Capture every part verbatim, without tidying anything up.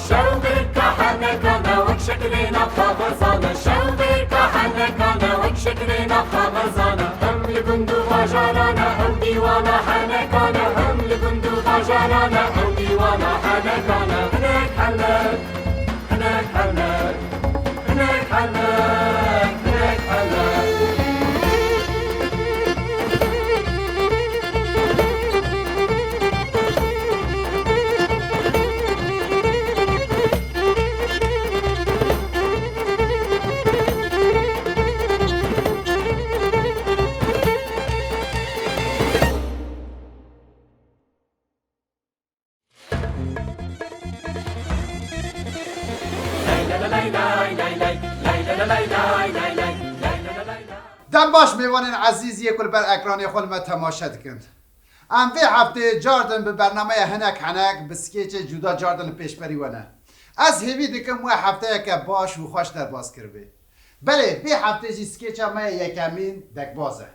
Şew bêrka henekane wek şeklêna kaxezane, şew bêrka henekane wek şeklêna kaxezane. Hem li gund û bajarane, ew dîwana henekane, hem li gund û bajarane, ew dîwana henekane. Hinek henek, hinek henek, hinek henek, hinek henek. Dem baş mêvanên ezîz yê ku li ber ekranê xwe li me temaşe dikin. Em vê heftê cardin bi bernameya hinek henek bi skêçê cuda cardin li pêşberî we ne. Ez hêvî dikim we hefteyeke baş û xweş derbas kiribê. Belê, vê heftê jî skêça me yekemîn dekbaz e.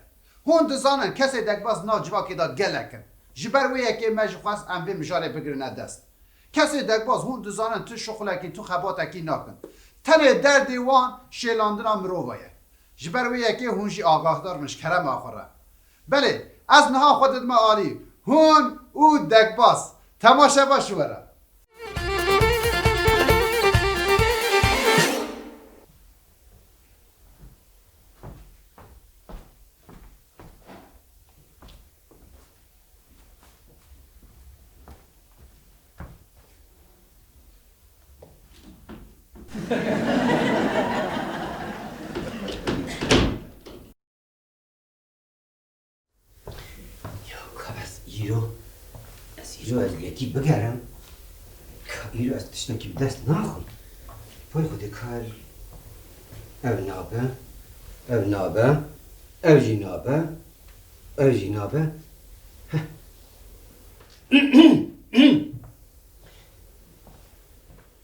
Hûn dizanin kesê dekbaz nav civakê de gelek in. Ji ber wê yekê me jî xwest em vê mijarê bigirine dest. Kesê dekbaz hûn dizanin tu şixulekî, tu xebatekî nakin. Tenê derdê wan şêlandina mirova ye. Ji ber wê yekê hûn jî agahdar bin ji kerema xwe re. Belê, ez niha xwe didime alî. Hûn û dekbaz. Temaşe baş ji we re. Ya ka ez îro, ez îro ez lekî bigerim. Ka îro ez tiştekî bi dest naxim. Vay Xwedê kar. Ev nabe, ev nabe, ev jî nabe, ev jî nabe. Heh.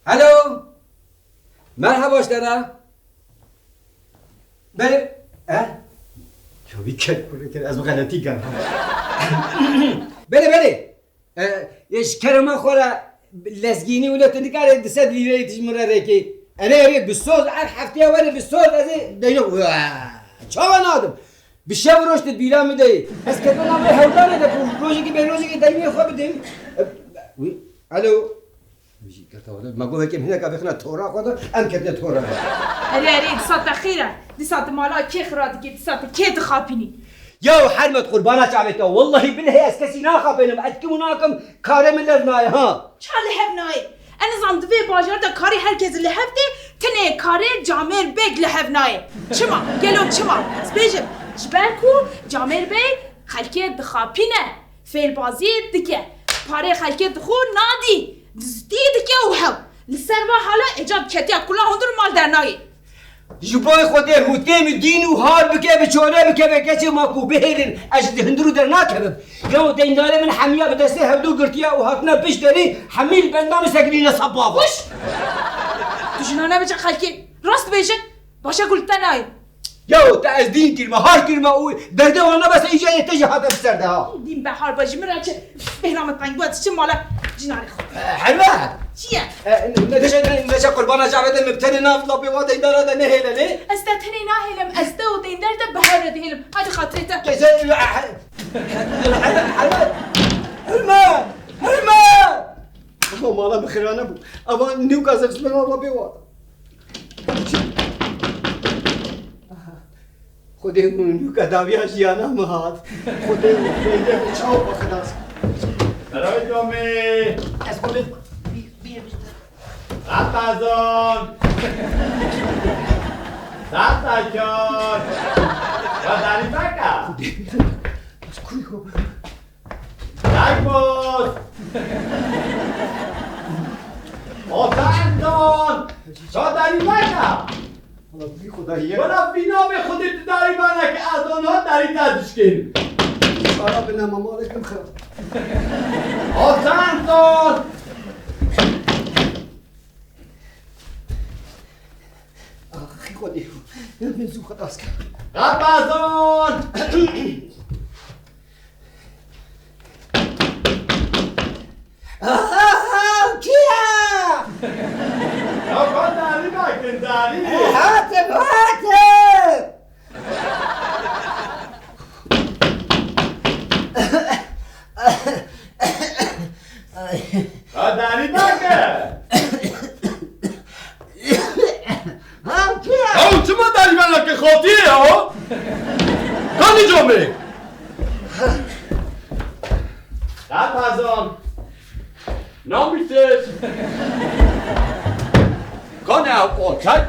Alo. Merhaba ji te re. Belê. E? Ya vî ker kurê ker, ez bi xeletî ger. Belê, belê. E, ê ji kerema xwe re lezgînî wilo tu nikarê du sed lîreyê tu ji min re rêkê. Erê, erê, bi soz, her hefteya were bi soz, ez ê deyno. Wa, çawa nadim? Bi şev roj tu bîra min de yî. Ez ketim navê hewdanê de, ku rojekê bê rojekê deynê xwe bidim. E, wî, alo. Wî jî kete were. Me got, hekem hineka bixine tora xwe de, em ketine tora. Erê, erê, dîsa te xêr e. Dîsa tu mala kê xira dikî, dîsa tu kê dixapînî? Ya hermet qurbana çavê te. Wellahî bilehê ez kesî naxapînim. Ez dikim û nakim, karê min lev nayê, ha. Ça li hev nayê? Ez nizam di vê bajar de karê her kes li hev tê, tenê karê Camêr Beg li hev nayê. Çima? Gelo çima? Ez bêjim, ji ber ku Camêr Beg xelkê dixapîne, fêlbazî dike, parê xelkê dixwe nadî, dizîtî dike û hew. Li ser va hala ecab ketiya kula hundir mal dernayê. Ji bo Xwedê hûtê min dîn û har bike, bi çole bike, be keçê ma ku bihêlin, ez ji hundirû dernakevim. Ya deyndorê min hemiya bi destê hevdû girtiye û hatine pişt derî, hemî li benda min sekirîne seba. Kuş! Tu jina nebêje xelkê. Rast bêje. Başa ku li te nayê. Ya te ez dîn kirme, har kirme û derdê wan nebese, îca yê te jî hate bi ser de ha. Dîn behar be ji min re çi? Bêhna min teng bû, ez çi mala cinarê xwe. Herme! Çi ye? E, neçe, neçe qurbana çavê te, min bi tenê nav lapê wa deyndara de nehêle lê. Ez te tenê nahêlim, ez te û deyndar te bi hev re dihêlim. Hadi xatirê te. Te se-, Herme! Herme! Herme! Ama mala min xirane bû. Ama nîwka zexsmê wa lapê wa. Xwedê hûn nûka dawiya jiyana min hat. Xwedê hûn peyde min çawa xilas. Seray Tomê. Ez xwe bê-, bê-, bê-, bê-, Ratazon. Satakar. Wa darî baka. Xwedê hûn, ez kurî xwe bê-, Daybos! Otanton! Çadarî meke! Wala vî xwe dahiye. Wala vî navê Xwedê tu darî maneke, ez ona darî te dişkên. Ara bine mamalê kim xira. Otanton! Xwedê, min zû xelas kir. Rapazan! Aha, kî ye? Ya, ka darî nakin, darî. Hatim, hatim! Ay. Ha, darî nake. Ha, kî ye? Ya, çima darî nake, xatiyê ya? Kanî camê. Rapazan. Namîtir. Kanî ew olçak?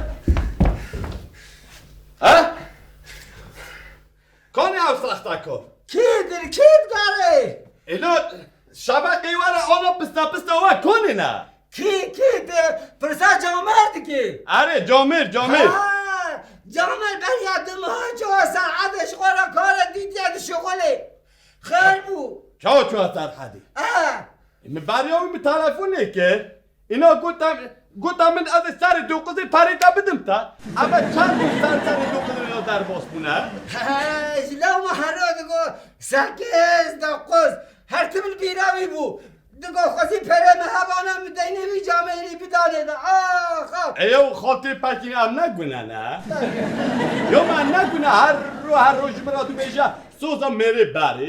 Ha? Kanî ew saxtekar? Kî dir, kî dikarê? Êlo, şebeqê were ana pista pista we konê ne? Kî, kî de pirsa camêr dikî? Erê, camêr, camêr. Ha, camêr beriya du meha çawa Serhedê ji xwe re kare dîtiye di şixulê. Xêr bû. Çawa çawa Serhedê? E. Min beriya wî min telefonê kir. Îna gote, gote min ez ê serê doquzê perê te bidim te. Eve çend roj ser serê doquzê ya derbas bûne? He, ji lewma hero digo sekiz, doquz. Her tim li bîra wî bû. Digo xwezî perê me hebana min deynê wî camêrî bidanê de. Ax, ax. Ê yew xaltê pekî em ne gune ne? Yo me ne gune her ro her roj ji min re dibêje soza mêrê berê,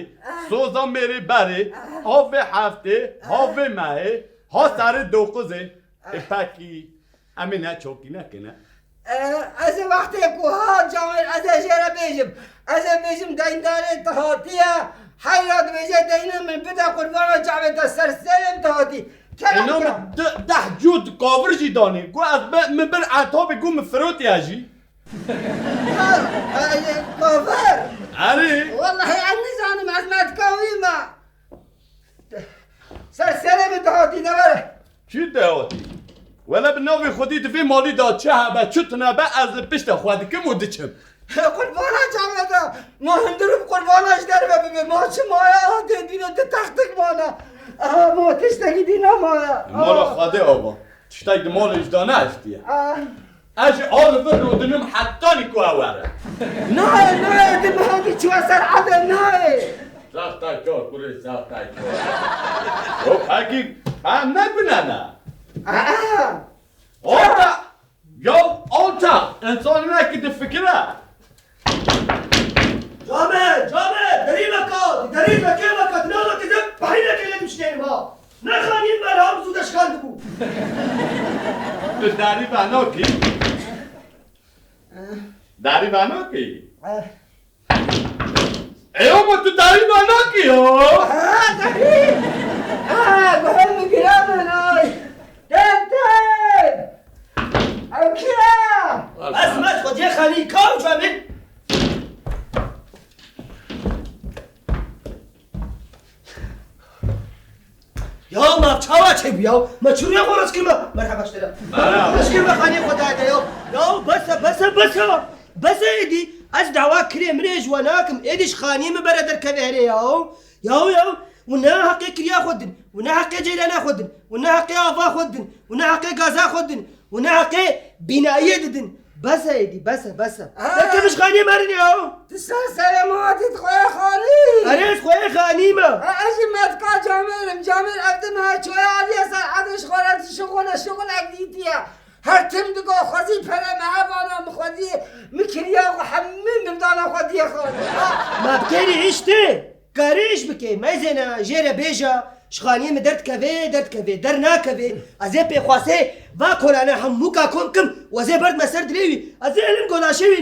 soza mêrê berê, avê heftê, avê mehê, ha serê doquzê. Ê pekî, em ê ne çokî nekine. E, ez ê wextê ku hat camêr, ez ê jê re bêjim. Ez ê bêjim deyndarê te hatiye, heyra dibêje deynê min bide qurbana çavê te ser serê min te hatî. Kerem Êna min kira. de-, deh cût kavir jî danî. Ku ez be-, min bir etabê ku min firotiye jî. Ha, e, kavir. Erê. Wallahî ez nizanim ez metka wî me. Ser serê min dihatî de were. Çi dihatî? Wele bi navê Xwedî di vê malî de çi hebe, çi tune be, ez li pişta xwe dikim û diçim. Qurbana çavê de, ma hundir û qurbana ji derve bibe, ma çi maye, aha tê dîne di textik mane. Aha, ma tiştekî dî nemaye. Mala Xwedê ava. Tiştek di malê ji de neiştiye. Ah. Ez ji Oliver rûdinim hetanî ku ew were. Nayê, nayê, di meha dî çûye ser Eden, nayê. Saxtekar, kurê saxtekar. Yo, pekî, em ne gune ne? Aa! Orta, yo, orta, însanî ne ki difikire. Came, came, derî meka, derî meke meka, dina meke de, bahîne kele diştênim ha. Ne xanî me li hemzû de şikandibû. Tu darî venakî? Darî venakî? Ê, ama tu darî venakî ya? Ha, darî. Ha, guhê min giran ay. Tê, tê. Ew kî ye? Ez me xwediyê xanî, ka ew camê? Ya me çawa çêbû ya? Me çûriya xwe rast kirme. Merheba ji te re. Merheba. Rast kirme xaniyê xwe dayê te ya. Ya bes e, bes e, bes e. Bes e êdî. Ez dawa kirê min ê ji we nakim. Êdî ji xaniyê min bere derkeve herê ya. Ya, ya. Û ne heqê kiriya xwe din. Û ne heqê ceyrana xwe din. Û ne heqê ava xwe din. Û ne heqê gaza xwe din. Û ne heqê bînayiyê didin. Bes e êdî, bes e, bes e. Aha. Derkevin ji xaniyê me rin ya. Tu ser serê min hatî dixweye xanî. Erê, ez xweye xanî me. Ha, ez jî metka camêr im. Camêr ev din ha çoya aliye ser edê ji xwe re dişixule, şixulek dîtiye. Her tim digo xwezî pere me hebana min xwedî, min kiriya xwe hemî min dana xwediyê xanî. Ha. Me bi kêrî hiştê. Karê îş bike, meyzêne, jê re bêje, ji xaniyê min derdikeve, derdikeve, dernakeve. Ez ê pêxwasê va kolane hemûka kom kim û ez ê berdime ser dilê wî. Ez ê elim golaşê wî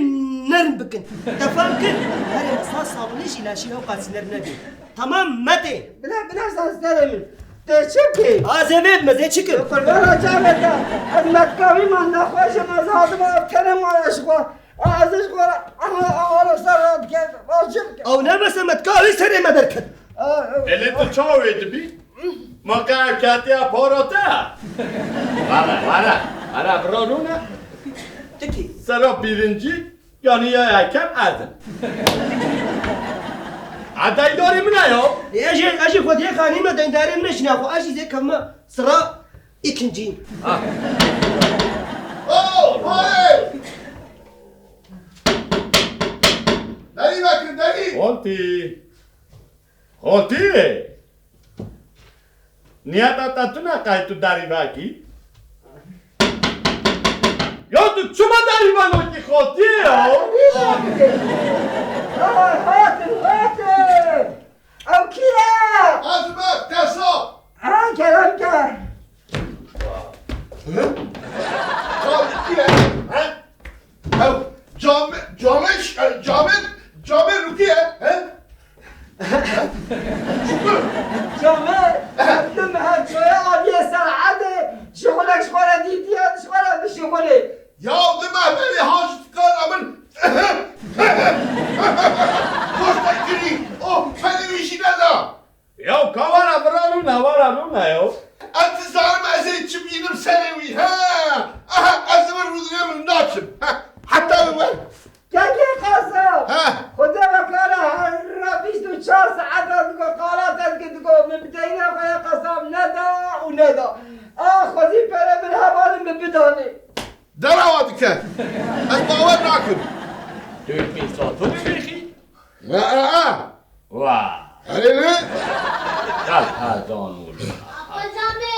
nerm bikin. Te fam kir? Herê me saz sabunê jî laşê ew qasî nerm nebê. Temam, metê. Bila, bila, saz serê min. Te çi bikî? A, ez ê vê bime, ez ê çi kim? Qurbana çavê te. Ez metka wî me nexweş im, ez hatime ev tenê maya ji xwe. A, ez ji xwe re, aha, aha, li ser re dike, va çi bike? Ew ne bes e, metka wî serê me derket. A, ew. Elê tu çawa wê dibî? Ma qe ev ketiya para te? Were, were, were, bira rûne. Tikî. Sera pîrincî, yanî ya yekem ez im. A, deyndarê min e ya. Ê, ez jî, ez jî xwediyê xanî me, deyndarê min e jî naxwe, ez jî zê kevme sera îkincî. Ha. Oh, hey! Xotî. Xotî. Niyeta te tune qey tu derî vekî? Ya tu çima derî venokî Xotî ya? Ay, hatin, hatin. Ew kî ye? Ez me, Tesa. Ha, kerem ke. Hı? Ka kî ye? He? Ew, cami, cami, e, cami, cami Rukiye ye, he? Şükür. Cami, Abdul Meher çoya abiye Serhadê, şixulek ji xwe re dîtiye, ji xwe re bişixulê. Ya, di mehberê hacî dikar emin. Koşta kirî, o, fenî wî jî neda. Ya, ka wara vira rûna, wara rûna ya. Ez dizanim ez ê çi bînim serê wî, he. Aha, ez li vir rûdinê min naçim. He, heta li wer. Kekê Qasap! He. Xwedê wekare her ra bîst û çar saeta digo qala te dike digo min bi deyna xwe ya qasap neda û neda. A xwezî pere min hevalin min bidanê. Derawa dike. Ez bawer nakim. Tu pîsa tu bibêxî? Aa! Wa! Erê ne? Qal pardon oğlum. Apo Camî!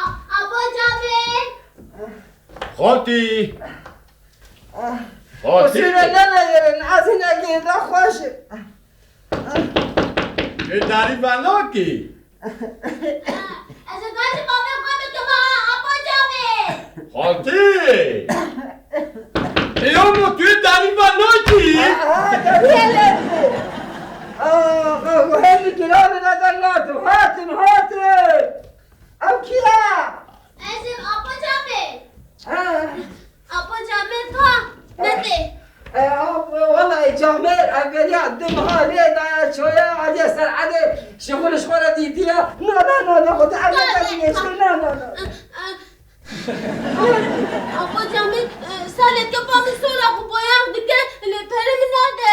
A-, Apo Camî! Xotî! Xotî! Xotî ne neyerin, ez hinekî de xweş im. Tu darî venakî? Ez ê bajê bavê xwe bikim ha, Apo Camê. Xaltî! Ê ama tu yê derî venakî? Ha, ha, derî elendî. Ah, ah, hem giranê neden nadim. Hatin, hatin. Ew kî ye? Ez im, Apo Camê. Ha. Apo Camê ka, me tê. E, a, wela, e, Camê, e, beriya du meha lê daye çoya, aliye ser edê, şixul ji xwe re dîtiye. Na, na, na, na, xwe tu ev ne tevî ne, na, na, na. Apo Camê, e, salê kefa min sola xwe boyax dike, lê pere min nade.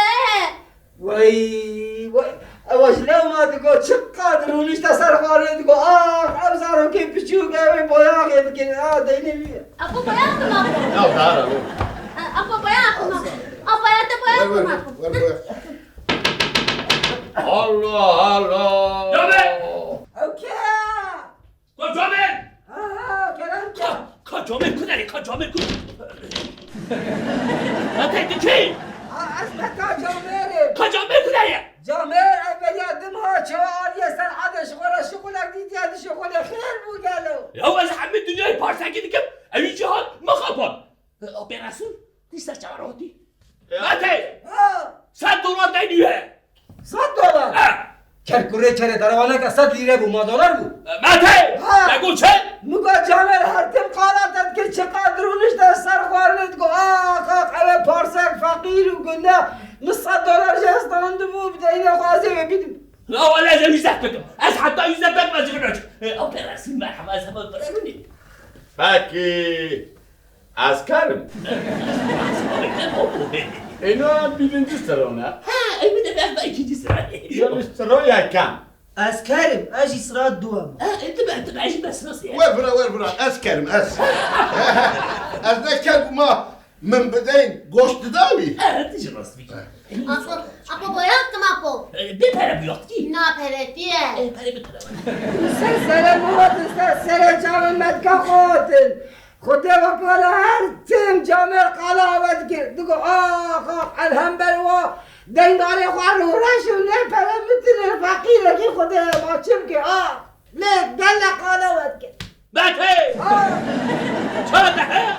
Wey, wey, ewa ji lewma digo, çi qad rûnişte ser xwarê digo, ah, ev zarokê piçûk, ew ê boyaxê dikin, ah, deynê wî ye. Apo boyax kim apo? Ya, dara, bu. Apo boyax kim apo? Apo ya te boyax kim apo? Ver, ver, ver, ver. Allah, Allah. Ya be! Ew kê? Ka Camêr! Ha, ha, kerem ke. Ka, ka Camêr ku derê, ka Camêr ku? Mete tu kî? Ha, ez Meta Camêr im. Ka Camêr ku derê? Camêr, ev beriya dim ha, çawa aliye ser ade ji xwe re şixulek dîtiye, di şixulê xêr bû gelo. Ya ez hemî dinyayê parsekî dikim, ew jî hat min xapand. Apê Resûl, tu ser çawa rotî? Ya. Mete! Ha! Sed dolar deynî ye. Sed dolar? Ha! Ker kurê kerê derewaneke sed lîre bû, ma dolar bû. Mete! Ha! Te got çi? Min got Camêr her tim qala te dikir, çiqadir rûnişte ser xwarinê digo, ah, qaq, ew ê parsek feqîr û gunda, min sed dolar jê standibû, bi deynê xwe ez ê wê bidim. La wele ez ê wî zehf bikim. Ez heta wî zehf bikim, ez ê wî bikim. E, apê Resûl merhema, ez hema birevînî. Pekî. Ez kerim. Êno birinci sıra ne? Ha, emin de ben ikinci sıra. Yanlış sıra yekem. Ez kerim, ez jî sıra duwem. Ha, e, dibe, dibe, jî ben sıra siyah. Wer vira, wer vira. Ez kerim, ez. Ez ne kerim ma min bideyn goşt didawî. Ha, tu jî rast bî. Apo, apo boyax kim apo? E, bê pere bu yok ki. Na pere tiye. E, pere bir pere var. Ser sere muhatin, ser sere çavên me dika xatin. Xwedê wekala her tim Camêr qala we dikir. Digo, ax, ax, el hember wa deyndarê xwe rûreş û lê pere min tine feqîrekî Xwedê ma çi bike, ax. Lê gele qala we dikir. Betê! Ha! Çara te heye?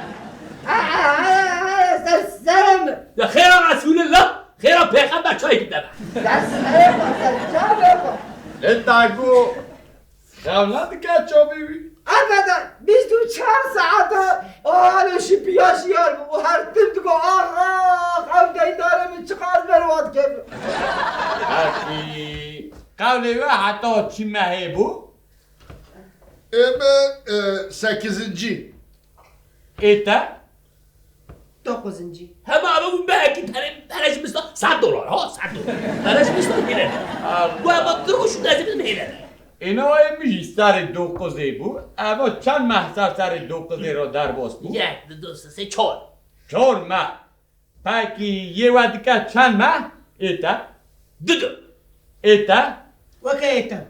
Ha, ha, ha, ha, ser serê min. Ya xêra Resulillah, xêra pêxember çayekî te be. Ser serê xwe, ser çavê xwe. Lê te got, Xewna dike çavê wî. Ebeden bîst û çar saet e, o halo şipiya şiyar bû û her tim digo, ax, ax, ew deydarê min çiqas berwad kevin. Herkî qewlê we heta çi mehê bû? Ê me, e, sekizinci. Ê te? Dokuzuncu. Hema eve bû mehekî pere, pere ji min sta sed dolar, ha, sed dolar. Pere ji min sta bîne. Allah. Bu hema kiroş û dezî min hêle. Êna ê min jî serê dokuzê bû. Eva çend meh ser serê dokuzê re derbas bû? Yek, du, du, sê, sê, çar. Çar meh. Pekî yê we dike çend meh? Ê te? Didu. Ê te? Weke ê te.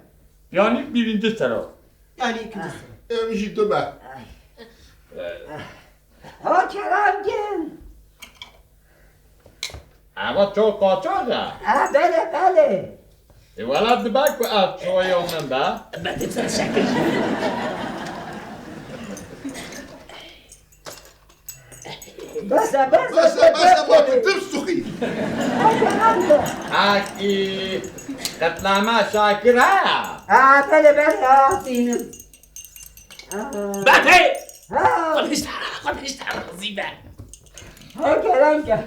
Yanî bîrînci sero. Yanî ikinci sero. Em jî du meh. Ha, Kerem gel. Eva çok kaçak e. Ha, belê, belê. E, wela dibe ku ev çoya min be. Bes e, bes e, bes e, bes e, bes e. Akî, qetlame Şakir he? Ha, belê, belê, ha, tînim. Aa. Bate! Ha! Xwe hişta, xwe hişta, razî be. Ha, Kerem ke.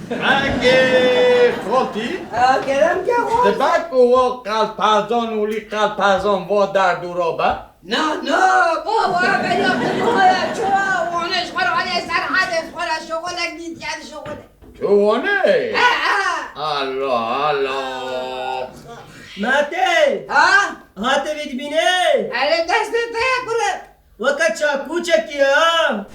Pekî, Xotî. Ha, Kerem ke, xwe. Dibe ku wa qelpezan û lî qelpezan va derdora be? Na, na, baba, beriya tu naya çuwa, wane ji xwe re hale ser hade, ji xwe re şoxolek dît, yani şoxolek. Tu wane? Ha, ha. Allah, Allah. Mate! Ha? Hate vê dibîne? Erê destê te ye kure. Weke çakûçekî ha.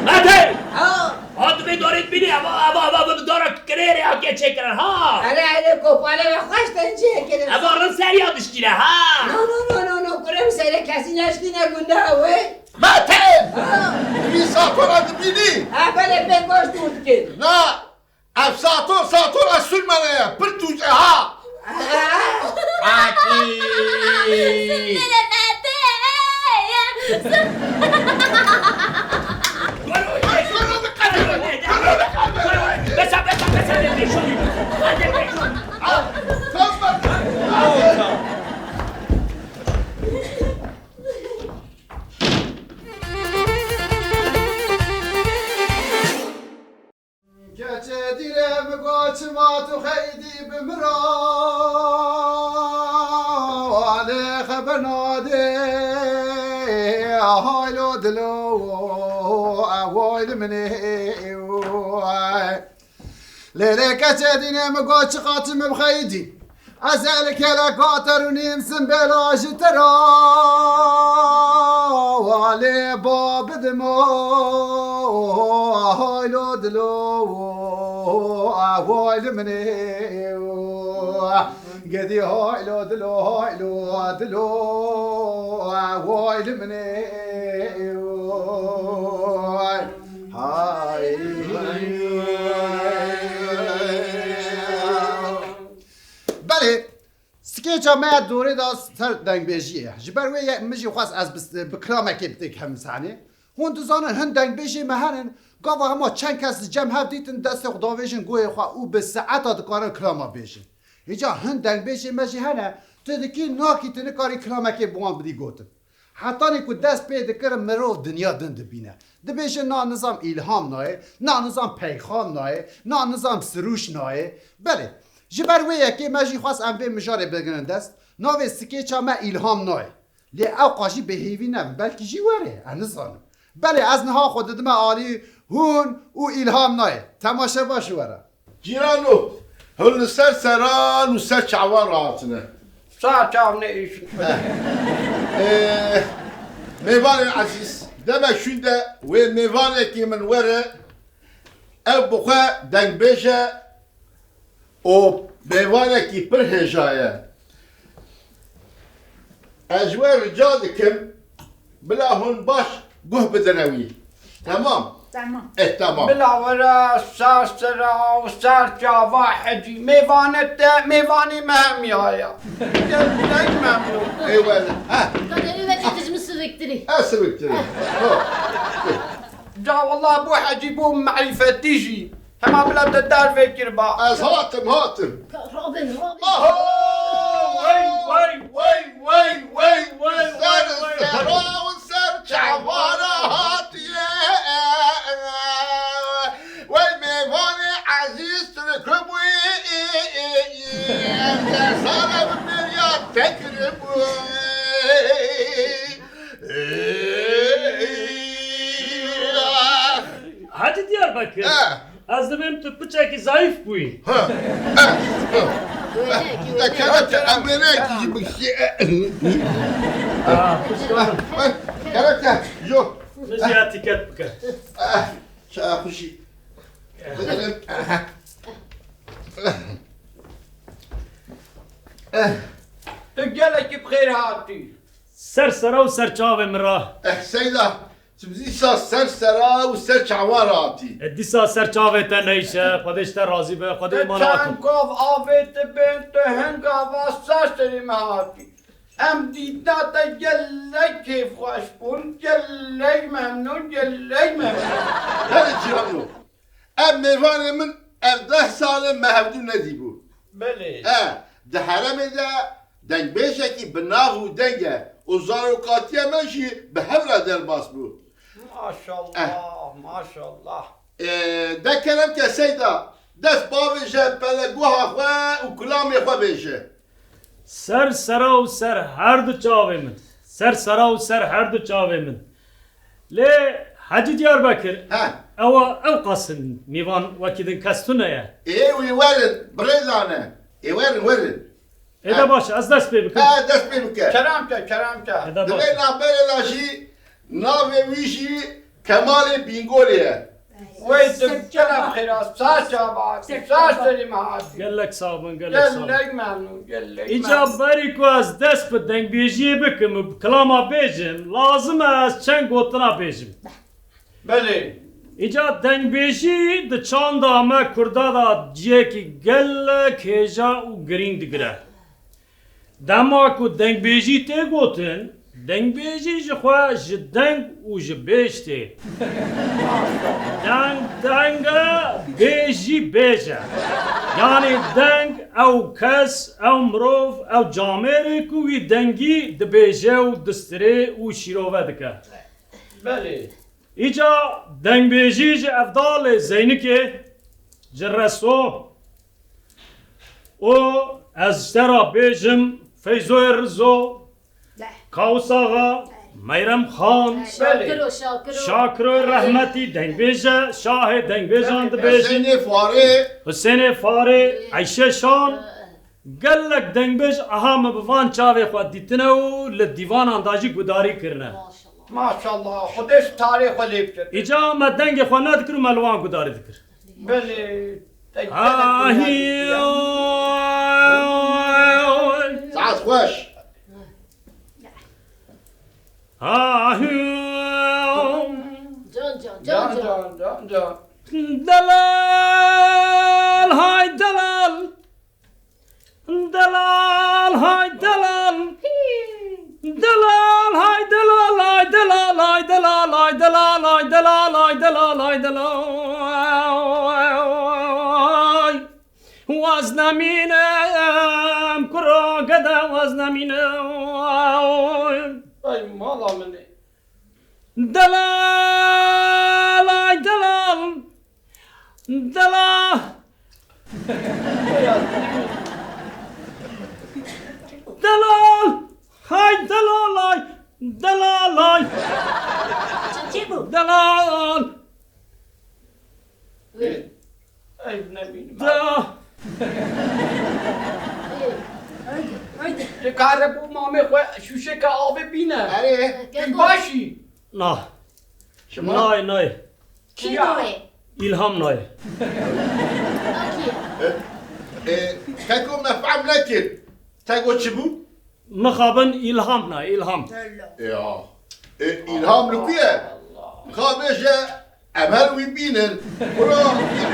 Mate! Ha? Ha, tu vê darê dibînî, eva, eva, eva, bi dara kirêrê hatiye çêkirin, ha? Erê, erê, kopale ve xweş tên çêkirin. Eva rin seriya dişkîne, ha? No, no, no, no, no, kurim seyre kesî neşkîne gunda wê. Mete! Ha? Vî satona dibînî? Ha, belê, pê goşt û dikin. Na, ev sator, satora Sulmane ye, pir tûj e, ha? Akî! Sirkele Mete! Besa, besa, besa, ne pêşonî? Hadi pêşonî. Keçê dîrê min got, çima tu xeydî bi min re? Lê xeber nadê, haylo dilo, ew hayl min ê. Lê lê keçê dînê min got, çiqas tu min bixeyidî. Ez ê li kêleka te rûnîm, simbêla ji te re. Lê ba bidim o, haylo dilo, ahoy li min ê. Gedî haylo dilo, haylo dilo, ahoy li min ê. Hay. Belê, skêça me ya dorê de ser dengbêjiyê ye. Ji ber wê ye min jî xwest ez bi, bi kilamekê bi têk hem sahnê. Hûn dizanin hin dengbêjê me henin, gava hema çend kes li cem hev dîtin destê xwe davêjin guhê xwe û bi saeta dikarin kilama bêjin. Hêca hin dengbêjê me jî hene, tu dikî nakî tu nikarî kilamekê bi wan bidî gotin. Hetanî ku dest pê dikirin mirov dinya din dibîne. Dibêjin na nizam îlham nayê, na nizam peyxam nayê, na nizam sirûş nayê. Belê, ji ber wê yekê me jî xwest em vê mijarê bigirin dest. Navê skêça me îlham nayê. Lê ew qajî bêhêvî nebin, belkî jî were, ez nizanim. Belê ez niha xwe didime alî hûn û îlham nayê. Temaşe baş were. Cîrano, hûn li ser seran û ser çavan rahatine. Sağ çav ne iş. Heh. Ee, mêvanên ezîz, demek şûnde wê mêvanekî min were, ew bi xwe dengbêj e û mêvanekî pir hêja ye. Ez ji we rica dikim, bila hûn baş guh bidine wî. Temam? Temam. Eh, temam. Bila were ser sera û ser çava hecî. Mêvane te, mêvanê me hemiya ye. Gelek memnûn. Eyvallah. Ha. Ka devê me tê tu ji min siviktirî. Ez siviktirî. Ho. Ca wallah bû hecî bû marîfetî jî. Hema bila te dervê kiriba. Ez hatim, hatim. Ka rabin, rabin. Aho! Wey, wey, wey, wey, wey, wey, wey. Ser, sera û ser çavara hatiye. Wey mêvanê ezîz, tu li ku bûyî? Ser sala bi bêriya te kiribû. Hacı Diyarbakır. He. Ez dibêm tu piçekî zayıf bûyî. Ha. Te kerem te emrênekî jî bikişî. Ah, pişka. Kerem te, yo. Min jî etîket bike. Eh, çaya xweşî. Bigirin. Tu gelekî bi xêr hatî. Ser sera û ser çavê min re. Eh, Seyda, tu dîsa ser sera û ser çavan re hatî. E, dîsa ser çavê te neyşe, Xwedê ji te razî be, Xwedê Tu emana çend xwe. Gav avê tu bên, tu hin gava ser serê me hatî. Em dîtina te gelek kêfxweş bûn, gelek memnûn, gelek memnûn. Belê cîrano, ev mêvanê min ev deh sal e me hevdû nedîbû. Belê. E, di herêmê de dengbêjekî bi nav û deng e û zarokatiya me jî bi hev re derbas bû. Maşallah, Eh. maşallah. E, de kerem ke Seyda, dest bavêje peleguha xwe û kulamê xwe bêje. Ser sera û ser her du çavê min. Ser sera û ser her du çavê min. Lê Hecî Diyarbekir, He. ewa ew qas in mîvan wekî din kes tune ye. Ê wî werin, birêzane. Ê werin, werin. Ê de He. baş e, ez dest pê bikim. He, dest pê bike. Kerem ke, kerem ke. Ê de baş Divê e. navberê de jî, navê wî jî Kemalê Bîngolê ye. Wey tu Sirçe kerem bak. xêra, sar çava, Sirçe sar bak. serî me hatî. Gelek sağ bin, gelek sağ bin. Gelek memnûn, gelek Îca memnûn. berî ku ez dest bi dengbêjiyê bikim û bi kilama bêjim, lazim e ez çend gotina bêjim. Belê. Îca dengbêjî di çanda me Kurda de cihekî gelek hêja û girîng digire. Dema ku dengbêjî tê gotin, dengbêjî ji xwe ji deng û ji bêj tê. Deng, deng e, bêj jî bêj e. Yanî deng ew kes, ew mirov, ew camêr e ku wî dengî dibêje û distirê û şîrove dike. Belê. Îca dengbêjî ji Evdalê Zeynikê, ji Reso û ez ji te re bêjim Feyzoyê Rizo, Kawus Axa, Meyrem Xan, Şakiro, Şakiro. Şakiro rehmetî dengbêj e, şahê dengbêjan dibêjin. Husênê Farê. Husênê Farê, Eyşe Şan. Gelek dengbêj aha me bi van çavê xwe dîtine û li dîvanan de jî gudarî kirine. Maşallah. Xwedê ji tarê xwe lê bike. Îca me dengê xwe nedikir û me li wan gudarî dikir. Belê. Te gelek Ahî. dinya dîtiye. Saet xweş. Ahî. Can, can, can, Can, can. can, can, can. Delal, hay delal. Delal, hay delal. Delal, hay delal, hay delal, hay delal, hay delal, hay delal, hay delal, hay delal. Waz nemînim, kuro gede waz nemînim. Ay mala min e. Delal, ay delal. Delal. Delal. Hay delal ay. Delal ay. Çi, çi bû? Delal. Ê, ev nemîn. Da. Haydi, haydi. Ti kare bû mamê xwe şûşeke avê bîne. Erê. Keko. Başî. Na. Şima? Nay, nay. Çi Ya. doye? Îlham nay. Okey. E, e, Keko me fehm nekir. Te got çi bû? Mixabin îlham na, îlham. Ya. E, îlham li ku ye? Ka bêje, em her wî bînin. Kuro,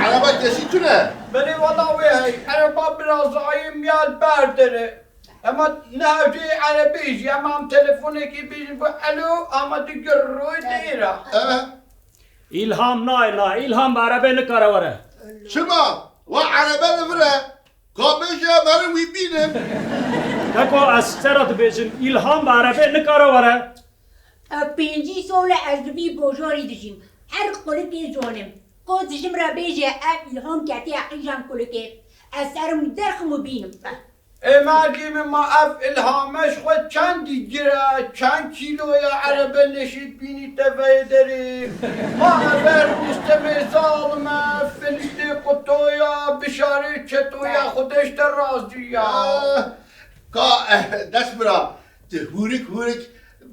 ereba kesî tune. Belê wala wê hey. Ereba birazayê miyal berdere. Ema ne hewceyê erebê jî, ema em telefonekê bêjin ku elo, ama digir roy dêra. Eh. Îlham nayê, na. Îlham bi erebê nikare were. Çima? Wa erebe li vir e. Ka bêje em herin wî bînin. Keko ez ji te re dibêjim, îlham bi erebê nikare were. Ev pêncî sal e ez li vî bajarî dijîm. Her qulikê zanim. Ka dijim re bêje ev îlham ketiye qîjan kulikê. Ez serim derxim û bînim. Ê mergê min, ma ev îlhame ji xwe çendî gir e, çend kîlo ye, erebe neşêt bînî teveyê derê. Ma ev e Rûstemê zalim e, filîtê quto ya, bişarê çeto ya, Xwedê ji te razî ya. Ah, ka, eh, dest bira, tu hûrik hûrik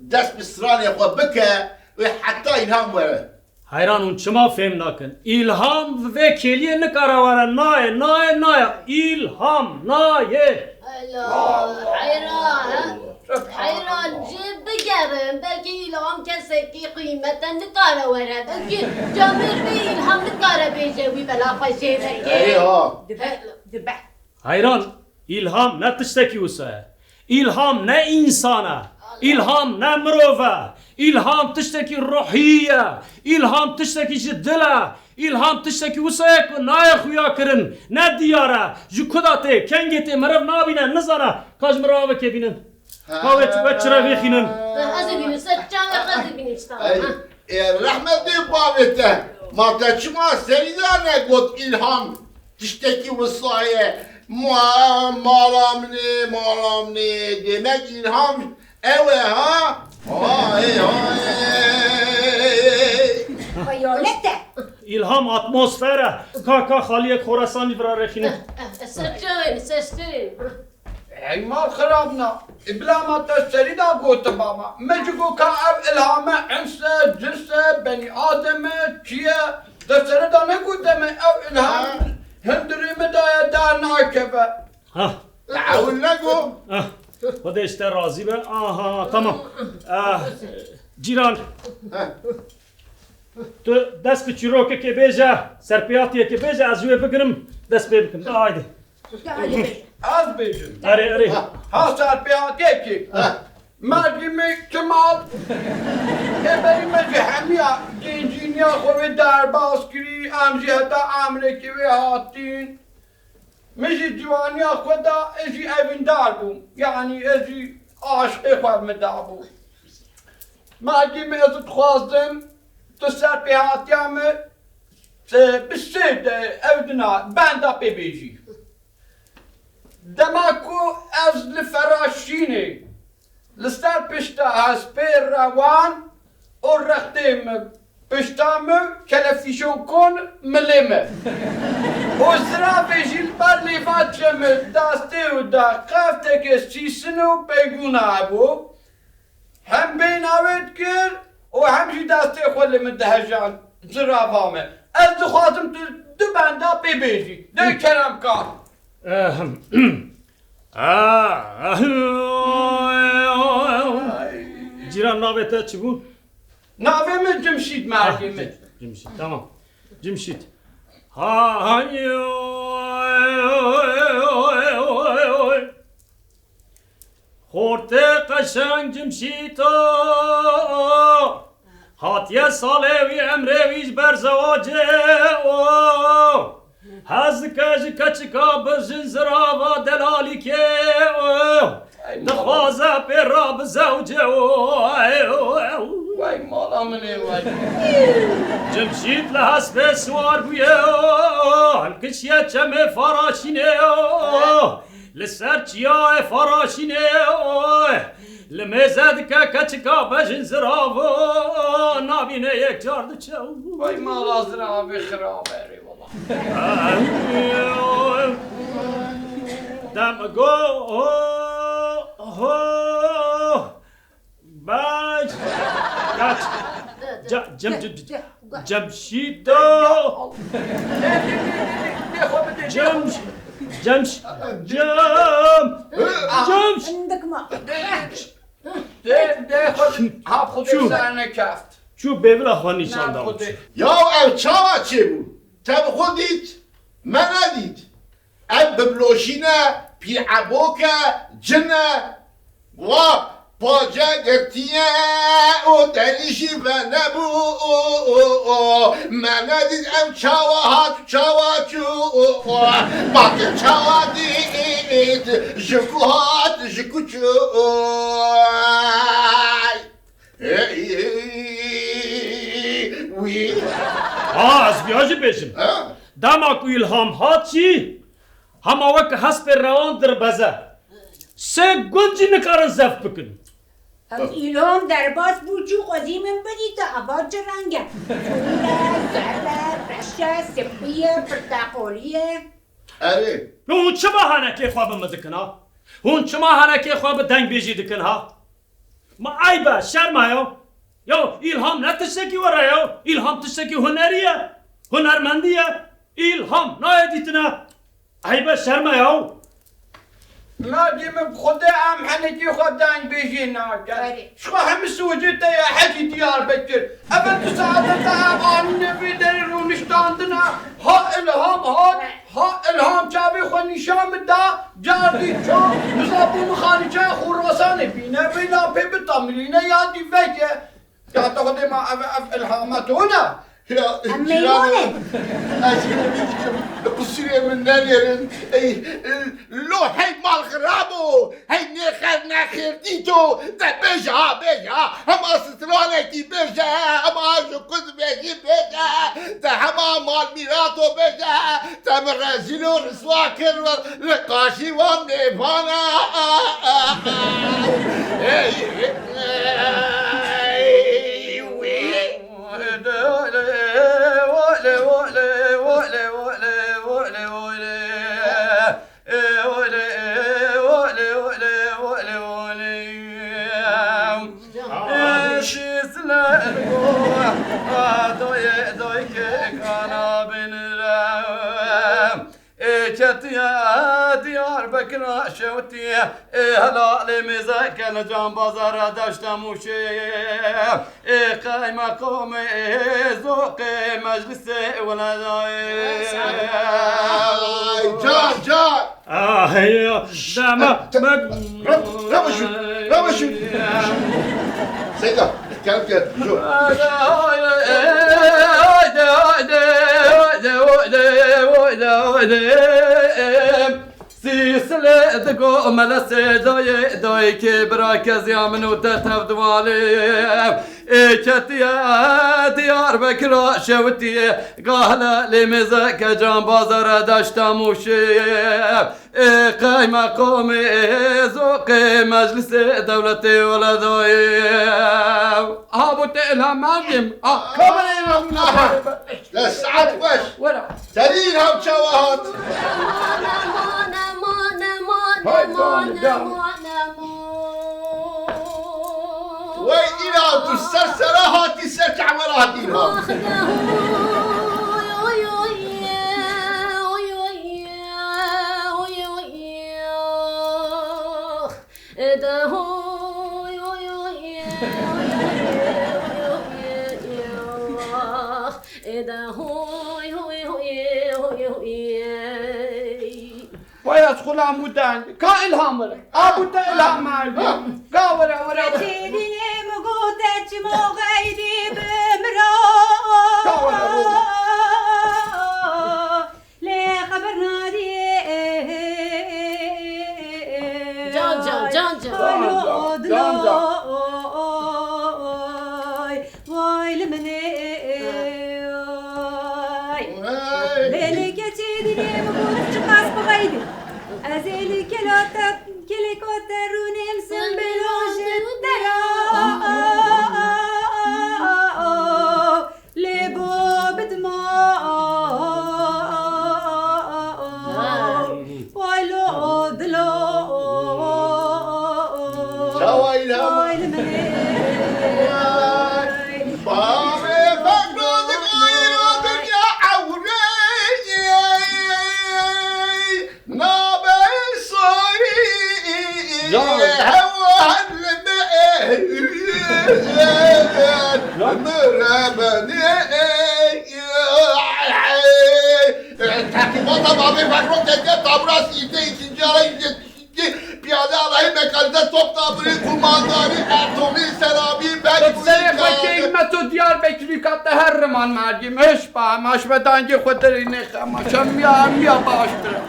Dest bi stranê xwe bike û heta îlham were. Heyran hûn çima fêm nakin? Îlham vê kêliyê nikare were, nayê, nayê, nayê. Îlham, nayê. Hela, heyran, he? Heyran, jê bigerin. Belkî îlham kesekî qîmet e, nikare were. Belkî camêr bê îlham nikare bêje wî bela xwe jê veke. Erê ha. Dibe, dibe. Heyran, îlham ne tiştekî wisa ye. Îlham ne însan e. Îlham ne mirov e. Îlham tiştekî ruhî ye. Îlham tiştekî ji dil e. Îlham tiştekî wisa ye ku nayê xuya kirin, ne diyar e. Ji ku da tê, kengê tê, meriv nabîne, nizane. Ka ji min re avekê bînin. Ka wê çi, wê çi re vêxînin? Ez ê bînim, ser çavê ez ê bînim, işte. Ey, ê, rehmet bê bavê te. Ma te çima serî de negot îlham? Tiştekî wisa ye. Ma-, mala min ê, mala min ê. Demek îlham ew e, ha? Hay, hay. Xeyalet e. Îlham atmosfer e. Ka, ka xaliyek Xorasanî vira rêxîne. Eh, eh, ser çavê, ser çavê. Hey mal xirabna. E, bila ma te serî da gotiba ma. Me ji go ka ev îlham e, ins e, cins e, benî adem e, çi ye? Te serî da negote me ev îlham Ha. hundirê me daye dar nakeve. Ha. Te ewil nego? Ha. Xwedê ji te razî be. Aha, tamam. Ah, cîran. Ha. Tu dest bi çîrokekê bêje, serpêhatiyekê bêje, ez ji wê bigirim, dest pê bikim. De haydi. Ez bêjim. Erê, erê. Ha, serpêhatiyekê. Ha. Mergî me Kemal. Ê berî me ji hemiya gencîniya xwe wê derbas kirî, em jî heta emrekê wê hatîn. Min jî ciwaniya xwe da, ez jî evîndar bûm. Yanî ez jî aşqê xwe min dabû. Mergî min ez dixwazim, tu serpêhatiya min, e, bi sê de ew dina benda pê bêjî. Dema ku ez li Feraşînê li ser pişta hespê rewan û rextê min pişta min kelefîşokon milê min. Û ziravê jî li ber lêva çe min dastê û da qefteke sîsin û peygûna hebû. Hem bêhna wê dikir û hem jî destê xwe li min dihejand zirava me. Ez dixwazim tu du benda pê bêjî. De kerem ka. Ehem. Cîran, navê te çi bû? Navê min Cimşîd, mergê min. Cimşîd, tamam. Cimşîd. Ha, ha, Xortê qeşeng Cimşîto, hatiye salê wî emrê wî ji ber zewacê o. Hez dike ji keçika birjin zirava delalîkê o. Dixwaze pê ra bizewce o. Vay mala min ê vay. Cimşît li hespê siwar bûye o. Hilkişiye çemê Faraşînê o. Li ser çiyayê Faraşînê, oy, li mêze dike keçika bejin zirav, nabîne yek car diçe. Vay mala ziravê xirab erê wala. Dem go, ho, ho. Baş. Kaç. Ca-, cem-, cem-, cem-, Cemşîdo. Cem-, Cem-, Cem-, Cem-, Hindik ma. Dê, dê, xwe, ha, xwe Çû. Dê serne keft. Çû bêvila xwe nîşan da. Xwedê. Ya ev çawa çêbû? Te bi xwe dît? Me nedît. Ev bibloşîne, pîrebok e, cin e. Wa pace girtiye û derî jî venebû. Me nedît ev çawa hat, çawa çû. Bak çawa dît, ji ku hat, ji ku çû. Wî. Ha, ez viya jî bêjim. Ha? Dema ku îlham hat jî, hema wek hespê rewan dirbeze. Sê gund jî nikarin zeft bikin. Ev îlham derbas bû, çû xwezî min bidîte, eva çi reng e? Sor e, zer e, reş e, spî ye, pirteqalî ye. Erê. Hûn çima henekê xwe bi min dikin ha? Hûn çima henekê xwe bi dengbêjî dikin ha? Ma eyb e, şerm e ya. Ya, îlham ne tiştekî were ya. Îlham tiştekî hunerî ye. Hunermendî ye. Îlham nayê dîtine. Eyb e, şerm e ya. Merdî min, bi Xwedê em henekî xwe dengbêjî nakin. Erê. Ji xwe hemî sûcê te ye, hecî Diyarbekir. Ev tu saete te ev anîne vê derê rûniştandina. Ha îlham hat, ha îlham çavê xwe nîşan min da, cardî çû, niza bû min xanîçeya Xurasanê bîne, vê lapê bitamilîne ya dî veke. Ya te Xwedê ma ev, ev îlhama to ne? Ya, Em cîrano, meyman in. Ez hînî dikim, li qusûrê min nenêrin. Ey, lo hey mal xirabo, hey nêxer nexêr dîto, te bêje ha, bêje ha. Hema stranekî bêje, hema ji ku dibêjî bêje, te hema mal mîrato bêje, te min rezîl û riswa kir li qaşî wan mêvana. Ey, ey, wî. Ê ketiye Diyarbekira şewtiye, ê helalê mêzeke li Canbazara deşta Mûşê, ê qeymeqamê, ê zoqê meclisê weledayê. Ay, can, can. Ay, dema, Te-, me- Ra-, rava şûn, rava şûn. Seyda, gel, gel, dur. Sîsilê digo mele Sêdayê dayê, kê bira keziya min û te tev divalê. Ê ketiye Diyarbekira şewitiye, gahle lê mêzeke Canbazara deşta Mûşê. Ê qeymeqamê, ê zoqê meclisê dewletê weledayê. Ha, bo te îlham merdim. Ah, kamera îlham. Aha. Dest saet xweş. Wera. Terî îlham çawa hat? Aman, aman, aman, aman, Hay aman, canım, canım. Aman, aman. Wey îlham, tu ser sera hatî, ser çavera hatî îlham. Ah, oy, oy, oy, oy, oy, oy, oy. Ede hoy, hoy, hoy, hoy, hoy, hoy, hoy, ah. Ede hoy, hoy, hoy, hoy, hoy. Vay, ez xulam û deng. Ka îlham were. A bu te îlham merdi. Ka were, were. Çêdînê min gote çimo xeydî bi mira. Ka were, were. Lê xeber nadî. Can, can, can, can. Alo, can, can, dilo, can, can. Vay li min ê. Hey. Lê lê keçê dilê min got çiqas bixeydî. Ez ê li kela te, kelêka te rûnêm simbêlo ji te ra. Lê bo bidima. Vay lo dilo. Çawa îlham? Vay li min ê. Bavê Fekro dikayro dinya ewrê. Nabe soy. Ya. Hewan li me. Ya. Mire beni. Tertîbata bavê Fekro tezgeh tabura sîte ikinci ara yüz yetmiş iki piyade alayı mekanize top tabiri kumandanı Ertuğrul Serabi Bey. Serê xwe keyf me tu Diyarbekirî ka te her riman mergî me hiş ba me ji me dangê xwe derî nêxe me şemiya emiya baştir e.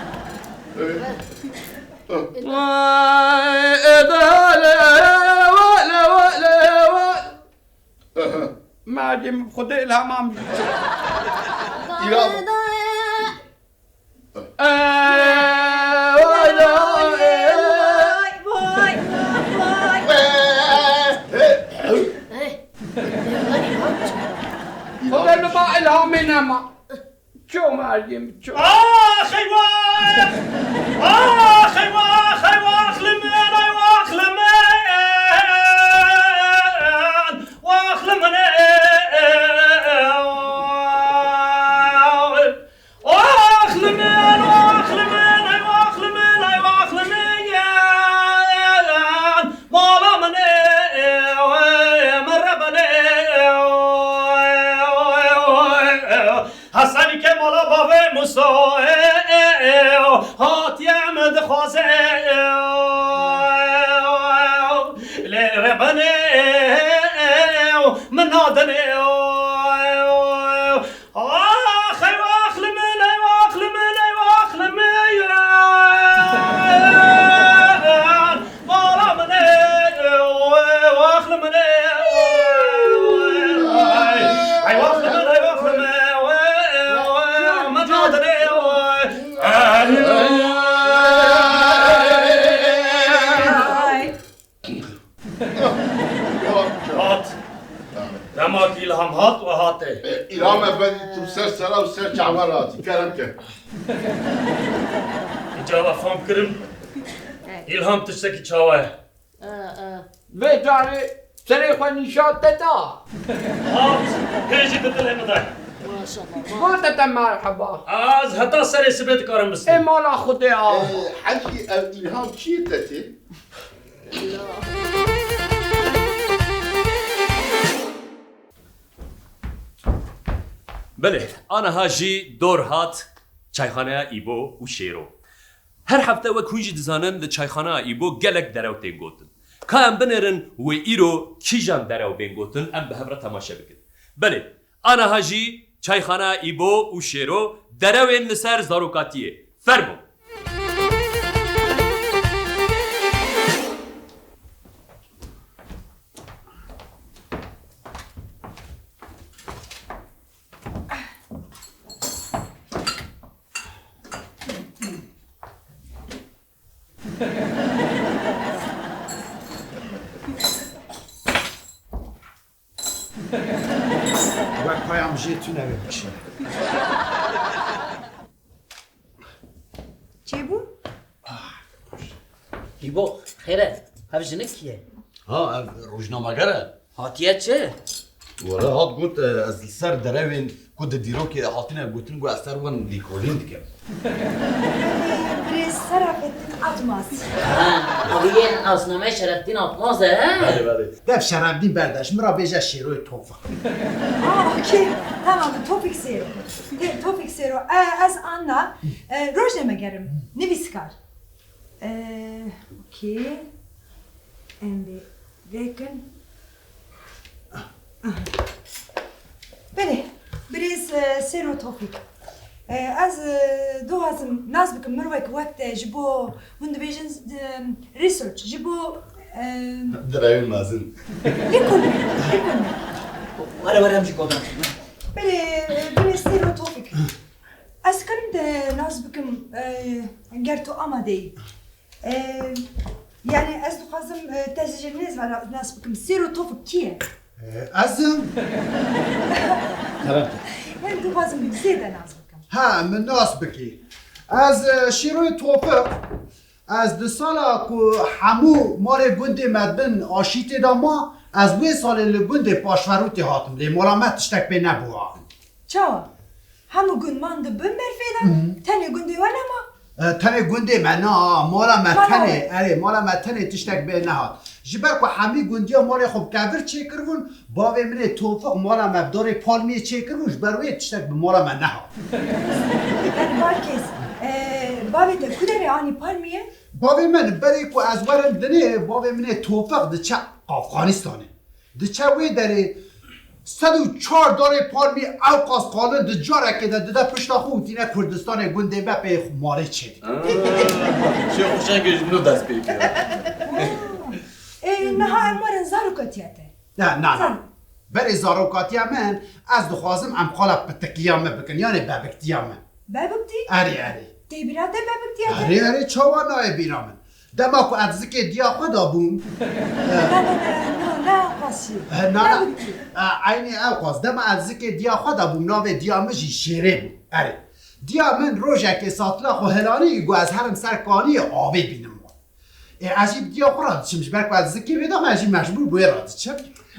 Vay, edale, vale, vale, vale. Mergî min Xwedê îlhama min. Ya. Vay, vay, vay. Xwedê li ba îlhamê nema. Ço mergî min, ço. Ax, eywax! Ax, eywax, eywax li min, eywax li min! Ê, ê, benê, ê, ê, ê, min nadinê, ê, ê, ê, ax, ey wax li min, ey wax li min, ey wax li min, ê, ê, ê, mala min, ê, ê, ê, wax li min, ê, ê, ê, ey wax li min, ey wax li min, ê, ê, ê, min nadinê, ê, ê, ê, ê. Hat. Dema ki Îlham hat we hate. E, Îlham Efendî, tu ser sera û ser çavan hatî. Kerem ke. Îca we fam kirim. Îlham tiştekî çawa ye. Vê carê serê xwe nîşan te da. Hat. Hê jî di dilê min de. Maşallah. Gote te merheba. Ez heta serê sibê dikarim bistînim. Ê mala Xwedê a. E, hecî ev Îlham çi ye te tê? Belê, aniha jî dor hat çayxaneya Îbo û Şêro. Her hefte wek hûn jî dizanin li çayxaneya Îbo gelek derew tên gotin. Ka em binêrin wê îro kîjan derew bên gotin, em bi hev re temaşe bikin. Belê, aniha jî çayxaneya Îbo û Şêro derewên li ser zarokatiyê. Fermo! Wek payam jê tune wê bikişîne. Çêbû? Îbo, xêr e, hev jinik kî ye? Ha, ev rojnameger e. Hatiye çi? Were hat got, e, ez li ser derewên ku di dîrokê de hatine gotin, got ez ser wan lêkolîn dikim. Birêz Serafettin Atmaz. Ha, ew yên nasnameyê Şerefdîn Atmaz e, he? Belê, belê. Dev Şerefdîn berdaş, min re bêje Şêroyê Tofik. Ah, okey. Tamam, Tofik Sêro. Te-, Tofik Sêro. E, ez Anna. E, rojnameger im. Nivîskar. E, okey. Em vê, vê kin. Belê, birêz, e, Sêro Tofîk. E, ez, e, dixwazim nas bikim, mirwek wek te ji bo, hûn dibêjin, e, research, ji bo, e, Direwên mezin. Lêkolîn, lêkolîn. Were, were, em jî godan. Belê, e, birêz Sêro Tofîk. Ez karim te nas bikim, e, ger tu amade yî. E, yani ez dixwazim, e, te ji nêz ve na-, nas bikim. Sêro Tofik kî ye? E, ez im. Kerem ke. Yani dixwazim zêde nas bikim. Ha, min nas bikî. Ez, e, Şêroyê Tofik, ez di sala ku hemû malê gundê me bin aşîtê de ma, ez wê salê li gundê Paşverûtê hatim. Lê mala me tiştek pê nebû. Çawa? Hemû gund man di bin berfê de, Hı hı. tenê gundê we nema? E, tenê gundê me na, mala me Mala tenê, we. erê, mala me tenê tiştek bê nehat. Ji ber ku hemî gundiya malê xwe bi kevir çêkiribûn, bavê min ê Tofik mala me bi dorê palmiyê çêkiribû, ji ber wê tiştek bi mala me nehat. Yani Balkês, e, bavê te ku derê anî palmiyê? Bavê min, berê ku ez werim dinê, bavê min ê Tofik diçe Afganistanê. Diçe wê derê sed û çar darê palmî ewqas qalin di carekê de dide pişta xwe û tîne Kurdistanê gundê me pê malê çêdike. Aa, Şêxo Şengê ji min dest pê kir. Ê, niha em werin zarokatiya te. Ne, na, na. Zar- Berê zarokatiya min, ez dixwazim em xala pitikiya min bikin, yanê bebiktiya min. Bebiktî? Erê, erê. Tê bîra te bebiktiya te? Erê, erê, çawa nayê bîra min? Dema ku ez zikê diya xwe de bûm. Na, na, na, na, na, qasî. Eh, na, na. Bebikî. Eh, eynî ew qas. Dema ez zikê diya xwe de bûm, navê diya min jî Şêrê bû. Erê. Diya min rojekê satila xwe hilanî, got ez herim ser kaniyê avê bînim. Ê, ez jî bi diya xwe re diçim, ji ber ku ez zikê wê dam, ez jî mecbûr bi wê re diçim.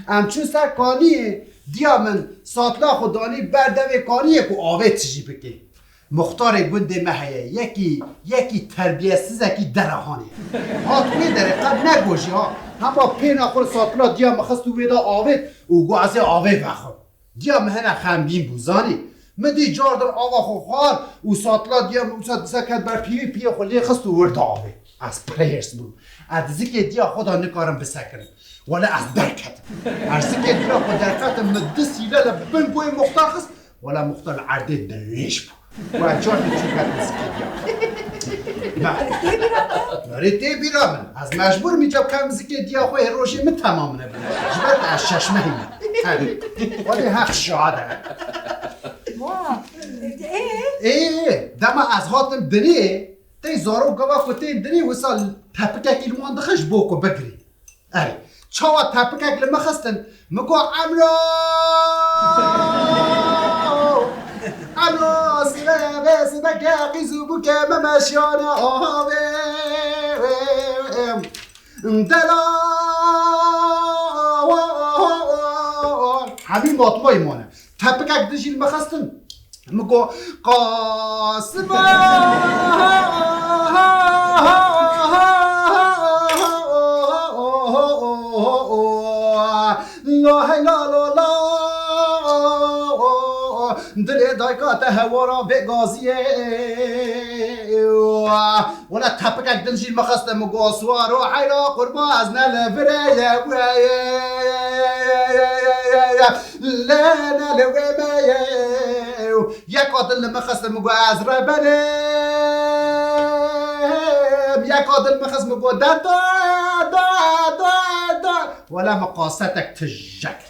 Em çûn ser kaniyê, diya min satila xwe danî ber devê kaniyê ku avê tijî bike. Muxtarê gundê me heye, yekî, yekî terbiyesizekî derehanê. Hat wê derê qet negojî ha. Hema pêna xwe li satila diya min xist û wê da avêt û got ez ê avê vexwim. Diya min hene xemgîn bû, zanî. Min dî cardir ava xwe xwar û satila diya min wisa disa ket ber pîvî piyê xwe lê xist û wir da avê. Ez pirs bûm. Ez di zikê diya xwe de nikarim bisekinim. Wele ez derketim. Ez zikê diya xwe derketim, min du sîle li bin goyê muxtar xist. Wele muxtar li erdê dirêj bû. Wele çar diçûk hat li zikê diya xwe. Me. Tê bîra te? Erê tê bîra min. Ez mecbûr im îca bikem zikê diya xwe, hê rojê min temamine bû. Ji ber ku ez şeşmehî me. Erê. Wele heq şade. Wa. Ê? Ê, ê, dema ez hatim dinê, tey zarok gava ku tên dinê, wisa tepikekî li wan dixin ji bo ku bigirî. Erê, çawa tepikek li min xistin, min got, "Emro! Emro, sibê, bê sibeke qîz û bûke me meşiyane avê." Dela! Hemî matmayî mane. Tepikek din jî li min xistin. Min got, "Qasima! La hey la la la! Dilê dayka te hewara vê gaziyê." Wele tepikek din jî li min xistin, min got, "Swaro heyra qurba ez ne li virê ye." Lê ne li wê me ye. Yeka din li min xist, min got, "Ez reberim." Yeka din li min xist, min got, "De, de, de, de, de." Wele min qasetek tijek.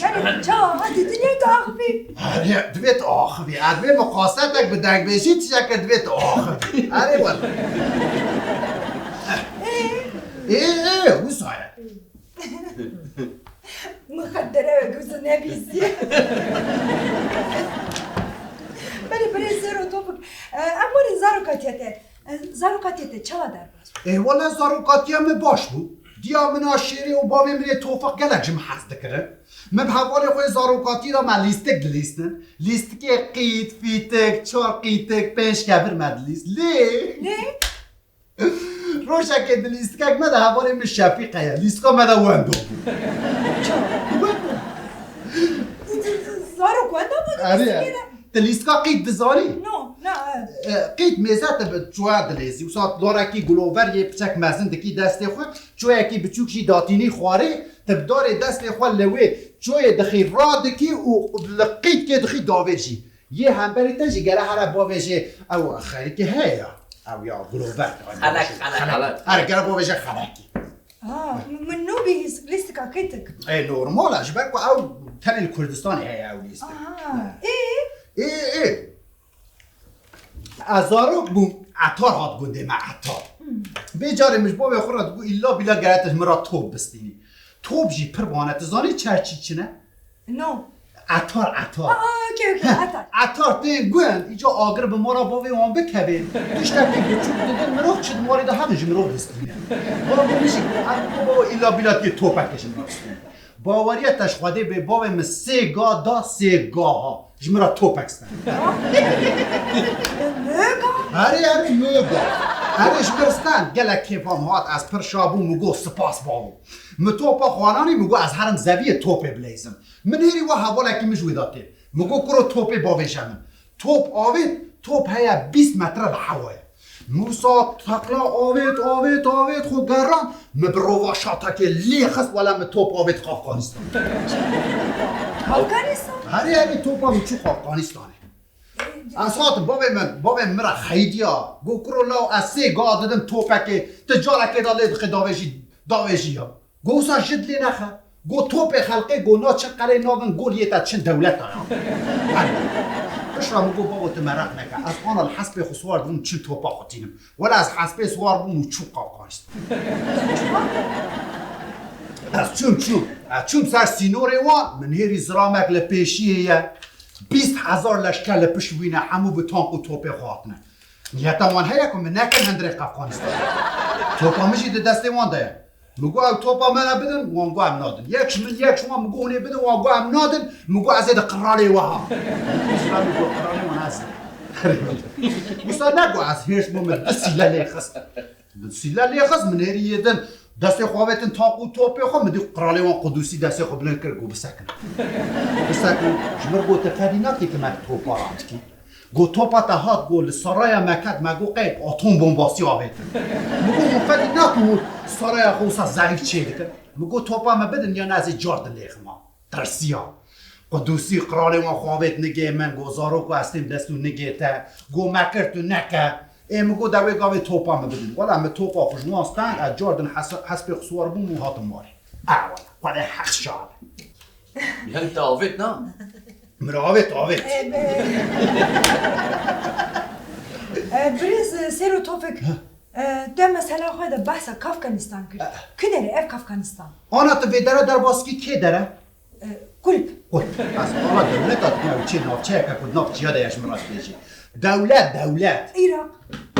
Yani çawa hadi dinyayê tu axivî? Erê, divê tu axivî. Ez divê min qasetek bi dengbêjî tijek kir, divê tu axivî. Erê wele. Ê? Ê, ê, wisa ye. Mixedere we guzo nebîsiye. Belê, belê, Sero Topik. E, em werin zarokatiya te. E, zarokatiya te çawa derbas bû? Ê, wele zarokatiya min baş bû. Diya min a şêrê û bavê min ê Tofik gelek ji min hez dikirin. Min bi hevalê xwe yê zarokatî de me lîstik dilîstin. Lîstikê qît, fîtik, çar qîtik, pênc kevir me dilîst. Lê Lê? Rojekê di lîstikek me de hevalê min Şefîq heye. Lîstika me de wenda bû. Wenda. Zarok wenda bû di Erê. Lîstikê de? Di lîstika qît dizanî? No, na, e. E, qît mêze te bi çûya dilêzî. Wisa darekî gulover yê piçek mezin dikî destê xwe, çûyekî biçûk jî datînî xwarê, te bi darê destê xwe li wê çûyê dixî radikî û li qîtkê dixî davêt jî. Yê hemberî te jî gere here bavêjê ew xerîkê heye ya. Ew ya gulover. Xelek, xelek. Xelek. Here gere bavêje xelekî. Ha, min nû bihîst lîstika qîtik. Ê, normal e, ji ber ku ew tenê li Kurdistanê heye ew lîstik. Aha. Ê? Ê, ê. Ez zarok bûm, Etar hat gundê me, Etar. Hmm. Bê carê min ji bavê xwe re digot, îlla bîla gere te ji min re top bistînî. Top jî pir wane, tu zanî çerçî çi ne? No. Etar, etar. Aa, okey, okey, heh, etar. Etar tên gund, îca agir bi mala bavê wan bikevê. Tiştekî biçûk didin, mirov çi di malê de hebin ji mirov distîne. Bavê min jî got, em baba îlla bîla tê topekê ji min re bistîne. Baweriya te ji Xwedê bê, bavê min sê ga da sê gaha. Ji min re topek stand. Mega? Erê, erê, mega. Erê, ji min re stand. Gelek kêfa min hat, ez pir şa bûm, min got, "Spas bavo." Min topa xwe ananî, min got, "Ez herim zeviyê topê bileyzim." Min hêrî wa hevalekî min ji wê de tê. Min got, "Kuro topê bavêje min." Top avêt, top heye bîst metre li hewa ye. Min wisa teqla avêt, avêt, avêt, xwe gerand. Min bi rova şatekê lê xist, wele min top avêt Afganistanê. Afganistan? Herê, herê, topa min çû Afganistanê. Ez hatim, bavê min, bavê min min re xeydiya. Got, "Kuro law, ez sê ga didim topekê, tu carekê de lê dixê davêjî, davêjî ya." Got, "Wisa ji dilê nexe." Got, "Topê xelqê, got, na çi qelê nabin, got, yê te çin dewleta ya." Piştre min got, "Bavo, tu mereq neke. Ez ana li hespê xwe siwar dibûm, çin topa xwe tînim." Wele ez hespê siwar bûm û çûm Afganistan. Ez çûm, çûm. Ez çûm ser sînorê wan, min hêrî ziramek li pêşiyê ye. Bîst hezar leşker li pişt wî ne, hemû bi tank û topê xwe hatine. Niyeta wan heye ku min nekin hundirê Afganistanê. Topa min jî di destê wan de ye. Min got, "Ew topa me re bidin." Wan got, "Em nadin." Yek ji min, yek ji wan, min got, "Hûn ê bidin." Wan got, "Em nadin." Min got, "Ez ê di qiralê we ha." Min got, "Qiralê wan ez im." Wisa negot, ez hêrs bûm, min du sîle lê xist. Min sîle lê xist, min hêrî yê din destê xwe avêtin tank û topê xwe, min dî qiralê wan Qudusî destê xwe bilind kir, got, "Bisekin. Bisekin." Ji min got, "Te ferî nakî tu me topa radikî?" Go topa te hat, go li saraya me ket, me go qey atom bombasî avêtin. Min go hûn fedî nakin hûn saraya xwe wisa zehîf çêdikin. Min go topa me bidin yan ez ê cardin lêxima. Tirsiya. Qudusî qiralê wan xwe avêt nigê min, go zarok û estên dest û nigê te. Go me kir tu neke. Ê min go de wê gavê topa me bidin. Wela min topa xwe ji wan stand, ez cardin hes-, hespê xwe siwar bûm û hatim warê. E wela, xwedê heq şa be. Yani te avêt na? Min avêt, avêt. E, be- E, birêz, e, Sêro Tofik, e, te mesela xwe de behsa Kafkanistan kir. Ku der e ev Kafkanistan? Ana tu vê dere derbaskî kê dere? E, kulp. Kulp. Ez ana dewleta dibînim, ew çê navçeyeke ku nav çiya de ye ji min re dibêjî. Dewlet, dewlet. Îraq.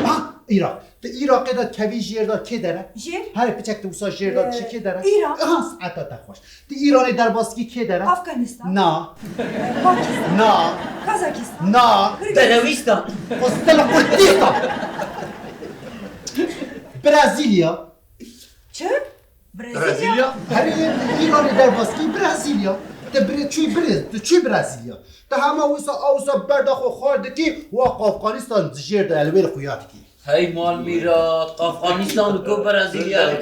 Ha, Îraq. Tu Îraqê de kevî jêr de kê dere? Jêr? Herê piçek tu wisa jêr de çi kê dere? Îran. Aha, saeta te xweş. Tu Îranê derbaskî kê dere? Afganistan. Na. Pakistan. Na. Kazakistan. Na. Kırgızistan. Derewîstan. Xwestel Kurdistan. Brezîlya. Çi? Brezîlya? Brezîlya? Herê tu Îranê derbaskî Brezîlya. Tu bire çûyî bire, tu çûyî Brezîlya. Tu hema wisa a wisa berda xwe xwar dikî, wa Afganistan jêr de elwêr xuya dikî. Hey mal mîrat, Afganistan ku Brezîlya. Ee,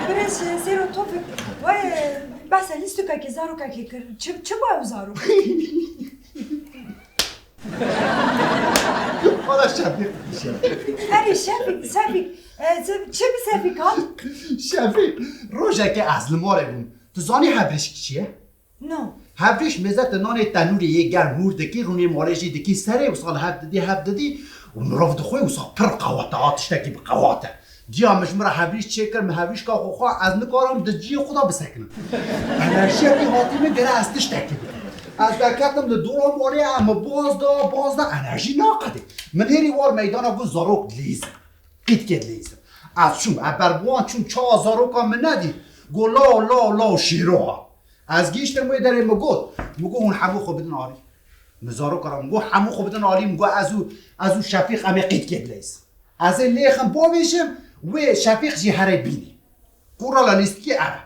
birêz Sêro Tofik, we behsa lîstikekê zarokekê kir. Çi, çi bû ew zarok? Wala Şefîq, Şefîq. Erê Şefîq, Şefîq. Ee, çi, çi bi Şefîq hat? Şefîq, rojekê ez li malê bûm. Tu zanî hevrêşk çi ye? No. Hevrêş mêze tu nanê tenûrê yê germ hûr dikî, rûnê malê jî dikî serê, wisa li hev didî, hev didî û mirov dixwe, wisa pir qewat e, a tiştekî bi qewat e. Diya min ji min re hevrêş çêkir, min hevrêşka xwe xwar, ez nikarim di cihê xwe de bisekinim. Enerjiya wî hatî min, gere ez tiştekî bikim. Ez derketim li dora malê, em min baz da, baz da, enerjî naqedê. Min hêrî war meydana, got zarok dileyîzin. Qîtkê dileyîzin. Ez çûm, ez ber bi wan çûm, çawa zaroka min nedî. Got law, law, law, şêro hat. Ez gihiştim wê derê, min got, min got hûn hemû xwe bidin alî. Min zaroka re min got hemû xwe bidin alî, min got ez û, ez û Şefîq em ê qîtkê dileyîzin. Ez ê lêxim bavêjim, wê Şefîq jî herê bînî. Qurala lîstikê ev e.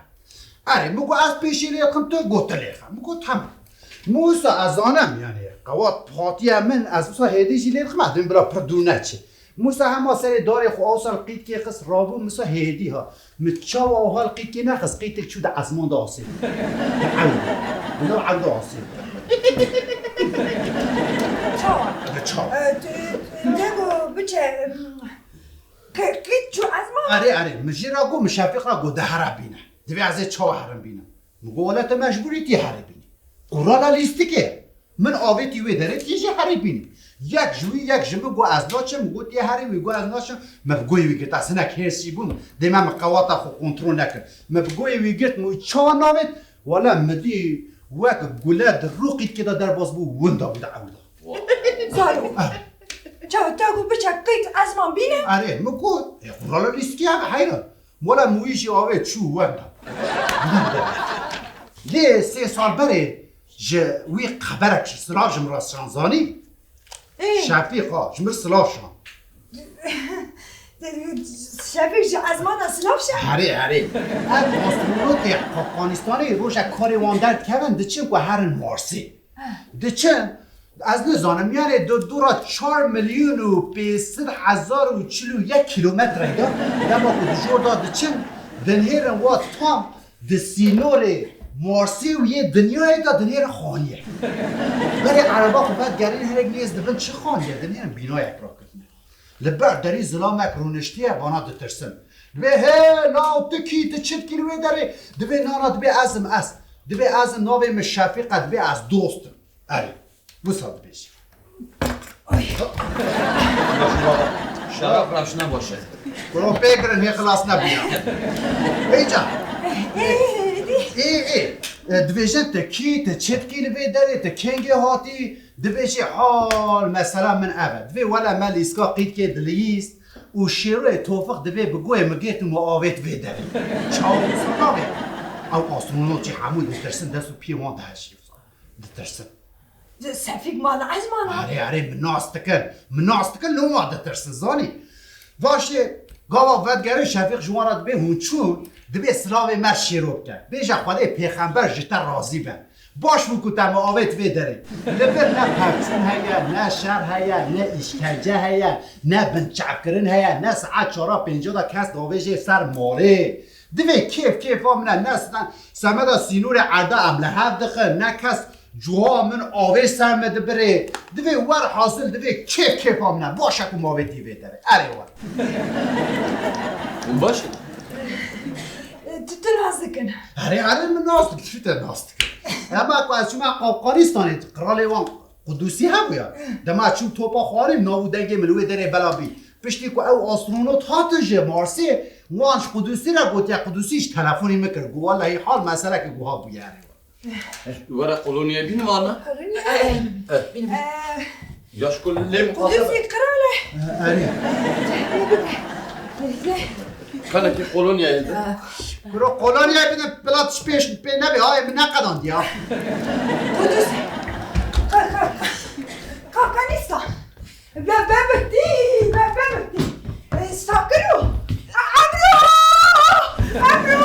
Erê, min got ez pêşî lêxim, tu got tu lêxe. Min got tamam. Min wisa ez zanim, yani, qewat hatiye min, ez wisa hêdî jî lêxim, ez dibêm bila pir dûr neçe. Min wisa hema serê darê xwe awsar qîtkê xist, rabû, min wisa hêdî ha. Min çawa awha li qîtkê nexist, qîtek çû di ezman de asê. Di ew, di nav ew de asê. Çawa? Di çawa? E, tu, tu, te got biçe, em, qî-, qît çû ezman? Erê, erê, min jê re got, min Şefîq re got, de here bîne. Divê ez ê çawa herim bînim? Min got, wele te mecbûrî tê herê bînî. Qurala lîstikê. Min avêtî wê derê, tê jî herê bînî. Yek ji wî, yek ji min got ez naçim, min got tê herê, wî got ez naçim. Me bi goyê wî girt, ez hinek hêrs jî bûm. Dê me min qewata xwe kontrol nekir. Me bi goyê wî girt, min wî çawa navêt? Wele min dî wek gule di rû qîtkê de derbas bû, winda bû di ewda. Zaro. Ah. Çawa te got biçe qît ezman bîne? Erê, min got, e, qurala lîstikê ev heyran. Wela min wî jî avêt çû wenda. Lê sê sal berê ji wî xeberek ji silav ji min re şan zanî. Ê. Şefîq ha, ji min silav şan. Şefîq ji ezmana silav şan? Herê, herê. Ev astronotê Afganistanê rojek karê wan derdikevin, diçin ku herin Marsê. Diçin, ez nizanim, yani du-, dûra çar milyon û pênc sed hezar û çil û yek kilometre de, dema ku di jor de diçin, dinhêrin wa tam di sînorê Marsê û yê dinyayê de dinhêrin xaniyê. Berê ereba xwe vedigerîn hinek nêz dibin çi xaniyê, dinhêrin bînayek rakirine. Li ber derî zilamek rûniştiye, vana ditirsin. Dibê, hê, law, tu kî, tu çi dikî li wê derê? Dibê, nana, dibê ez im ez. Dibê ez im, navê min Şefîq e, dibê ez dost im. Erê, wisa dibêjî. Şeref reşne başı. Kuro pê girin, hê xilas nebûya. Ê can. Ê, ê. E, dibêjin, tu kî, tu çi dikî li vê derê, tu kengê hatî? Dibêjî, hal, mesela min ev e. Dibê wele me lîska qîtkê dilîst û Şêroyê Tofiq dibê bi goyê min girtin û avêt vê derê. Çawa wisa nabê? Ew astronot jî hemû ditirsin, dest û piyê wan dihejî. Ditirsin. Şefîq mala ezmana. Erê, erê, min nas dikin. Min nas dikin, loma ditirsin, zanî. Vaşê, gava vedigerin Şefîq ji wan re dibê hûn çûn, dibê silavê me Şêro bike. Bêje Xwedê pêxember ji te razî be. Baş bû ku te min avêt vê derê. Li vir ne pevçûn heye, ne şer heye, ne îşkence heye, ne binçavkirin heye, ne saet çara pênca de kes davêjê ser malê. Divê kêf kêfa min e, ne s-, semeda sînorê erda em li hev dixin, ne kes cuha min avêt ser me dibirê. Divê werhasil divê kêf kêfa min e. Baş e ku min avêtî vê derê. Erê wer. Baş e. Tu, tu nas dikin. Erê, erê, min nas dikin. Çi te nas dikin? Ema ku ez çûme Afganistanê, qiralê wan Qudusî hebûya. Dema çûm topa xwarî, nav û dengê min li wê derê bela bî. Piştî ku ew astronot hatin ji Marsê, wan ji Qudusî re gotiye, Qudusî ji telefonê min kir. Got, "Welehî hal meseleke guha bûye." Were kolonyaya bînin wana? Bînin, bînin. Eh. Bînin, bînin. Eh. Ya ji ku lê min Qudusî qirale. Eh, erê. Kanekî kolonyayê de. Kuro kolonyayê bidin, bila tişt pêş pê nebe, hayê min neqedandiya. Qudusî. Ka, ka, ka, ka, kanîsa. Be, be, biktî, be, be, biktî. E, Sakiru. Ebru! Ebru!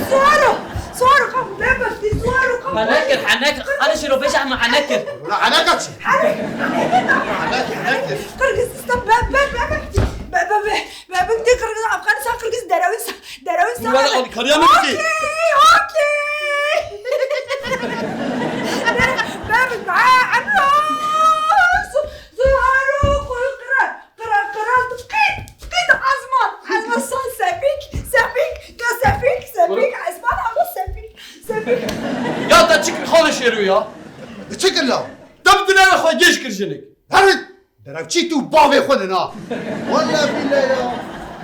Suaro! Suaro, kalk, be, biktî, Suaro, kalk. Henekir, henekir. Hadi şiro beş ama henekir. La heneka çi? Hadi, henekir. Henekir, henekir. Kırgızistan, be, be, be, biktî. Be, be, be, be, biktî, Kırgız, Afganistan, Kırgız, derewin sa, derewin sa. Wala alîkariya min dikî. Okey, okey. Be, be, be, Ebru! Suaro, koy, kırar. Qira, qira, qit, qit, ezman, ezman, san sepik, sepik, ka sepik, sepik, ezman, ama sepik, sepik. Ya te çi kir xalê şêrû ya? Çi kir ya? Te bi dinere xwe gêj kir jinik. Herî! Derevçî tu bavê xwe ne na. Walla bîle ya.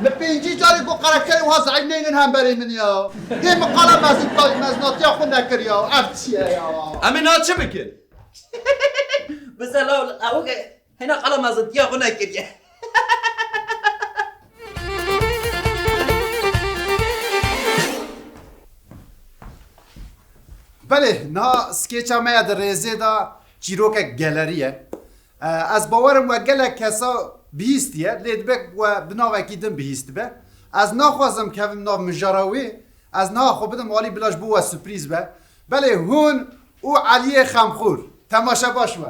Min pêncî carê ku karakterê wiha zeîf neynin hemberê min ya. Hê min qala mezin-, mezinatiya xwe nekir ya. Ev çi ye ya? Em ê na çi bikin? Bize law, ew ke Hena qala mezitiya xwe nekiriye. Belê, niha skêça me ya di rêzê de çîrokek gelerî ye. E, ez bawerim we gelek kesa bihîstiye, lê dibe we bi navekî din bihîstibe. Ez naxwazim kevim nav mijara wê, ez niha xwe bidim alî bila ji bo we surprîz be. Belê, hûn û Eliyê Xemxûr. Temaşe baş be.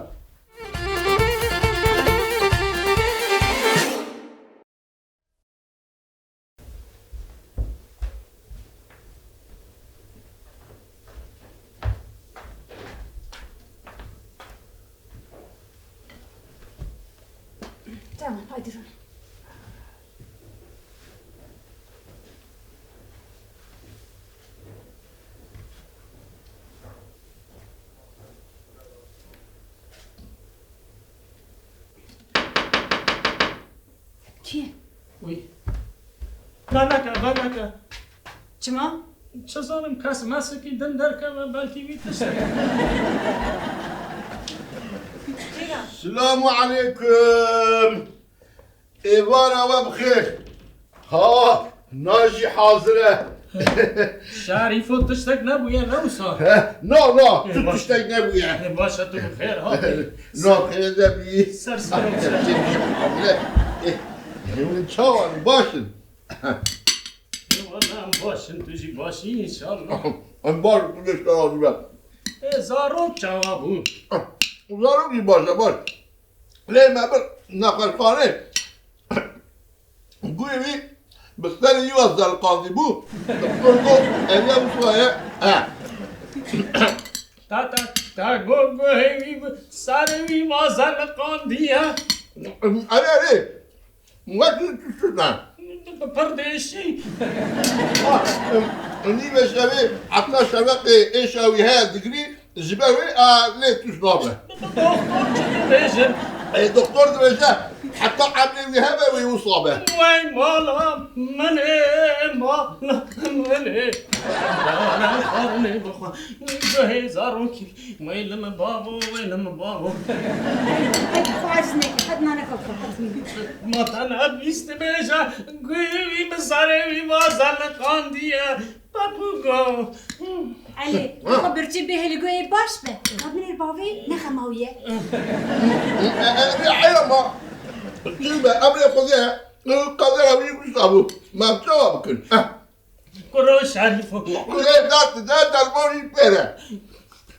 Tamam, hadi. Kî? Wî. Veneke, veneke. Çima? Çi zanim kes mesekî din derkeve, belkî wî tiştek. Kî ya? Selamu aleykum. Êvara we bi xêr. Ha, na jî hazir e. Şerîfo tiştek nebûye, ne wisa? He, na, na, tu tiştek nebûye. Ê, baş e, tu bi xêr hatî. Na, xêr de bî. Ser ser, ser. Hazir e. Ê, hûn çawa in? Baş in? Ê, wele em baş in, tu jî baş î, înşallah. Em baş in, tu jî baş be. Ê, zarok çawa bû? Zarok jî baş e, baş. Lê me bir nexweşxanê. Guhê wî bi serê wî ve zeliqandî bû. Doktor got, ev ya wisa ye. He. Ta, ta, ta got guhê wî bi serê wî ve zeliqandî ye. Erê, erê. Wek tu, tu, tu ne. Bi pir dêşî. Ah, em, nîve şevê heta şeveqê êşa wî heye digirî. Ji ber wê, a, lê tişt nabe. Doktor çi dibêjin? Ê, doktor dibêje, heta emrê wî hebe wê wisa be. Wey mala min ê, mala min ê. Xwarinê bixwe. Guhê zarokî. Wey li min bavo, wey li min bavo. Hadi, hadi, xwe aciz neke. Hadi nane xwe bixwe, hadi. Ma te ne bîst dibêje, guhê wî bi serê wî va zeliqandiye. Papugo. Elê, xwe birçî bêhê li guhê baş be. Ka binêr bavê nexemawiye. Ê, ê, ê, ê, ê, ma. Çi be, emrê Xwedê ye. Qedera wî wisa bû. Ma çawa bikin? Kuro Şerîfo. Xwedê dest de dermanî pêre.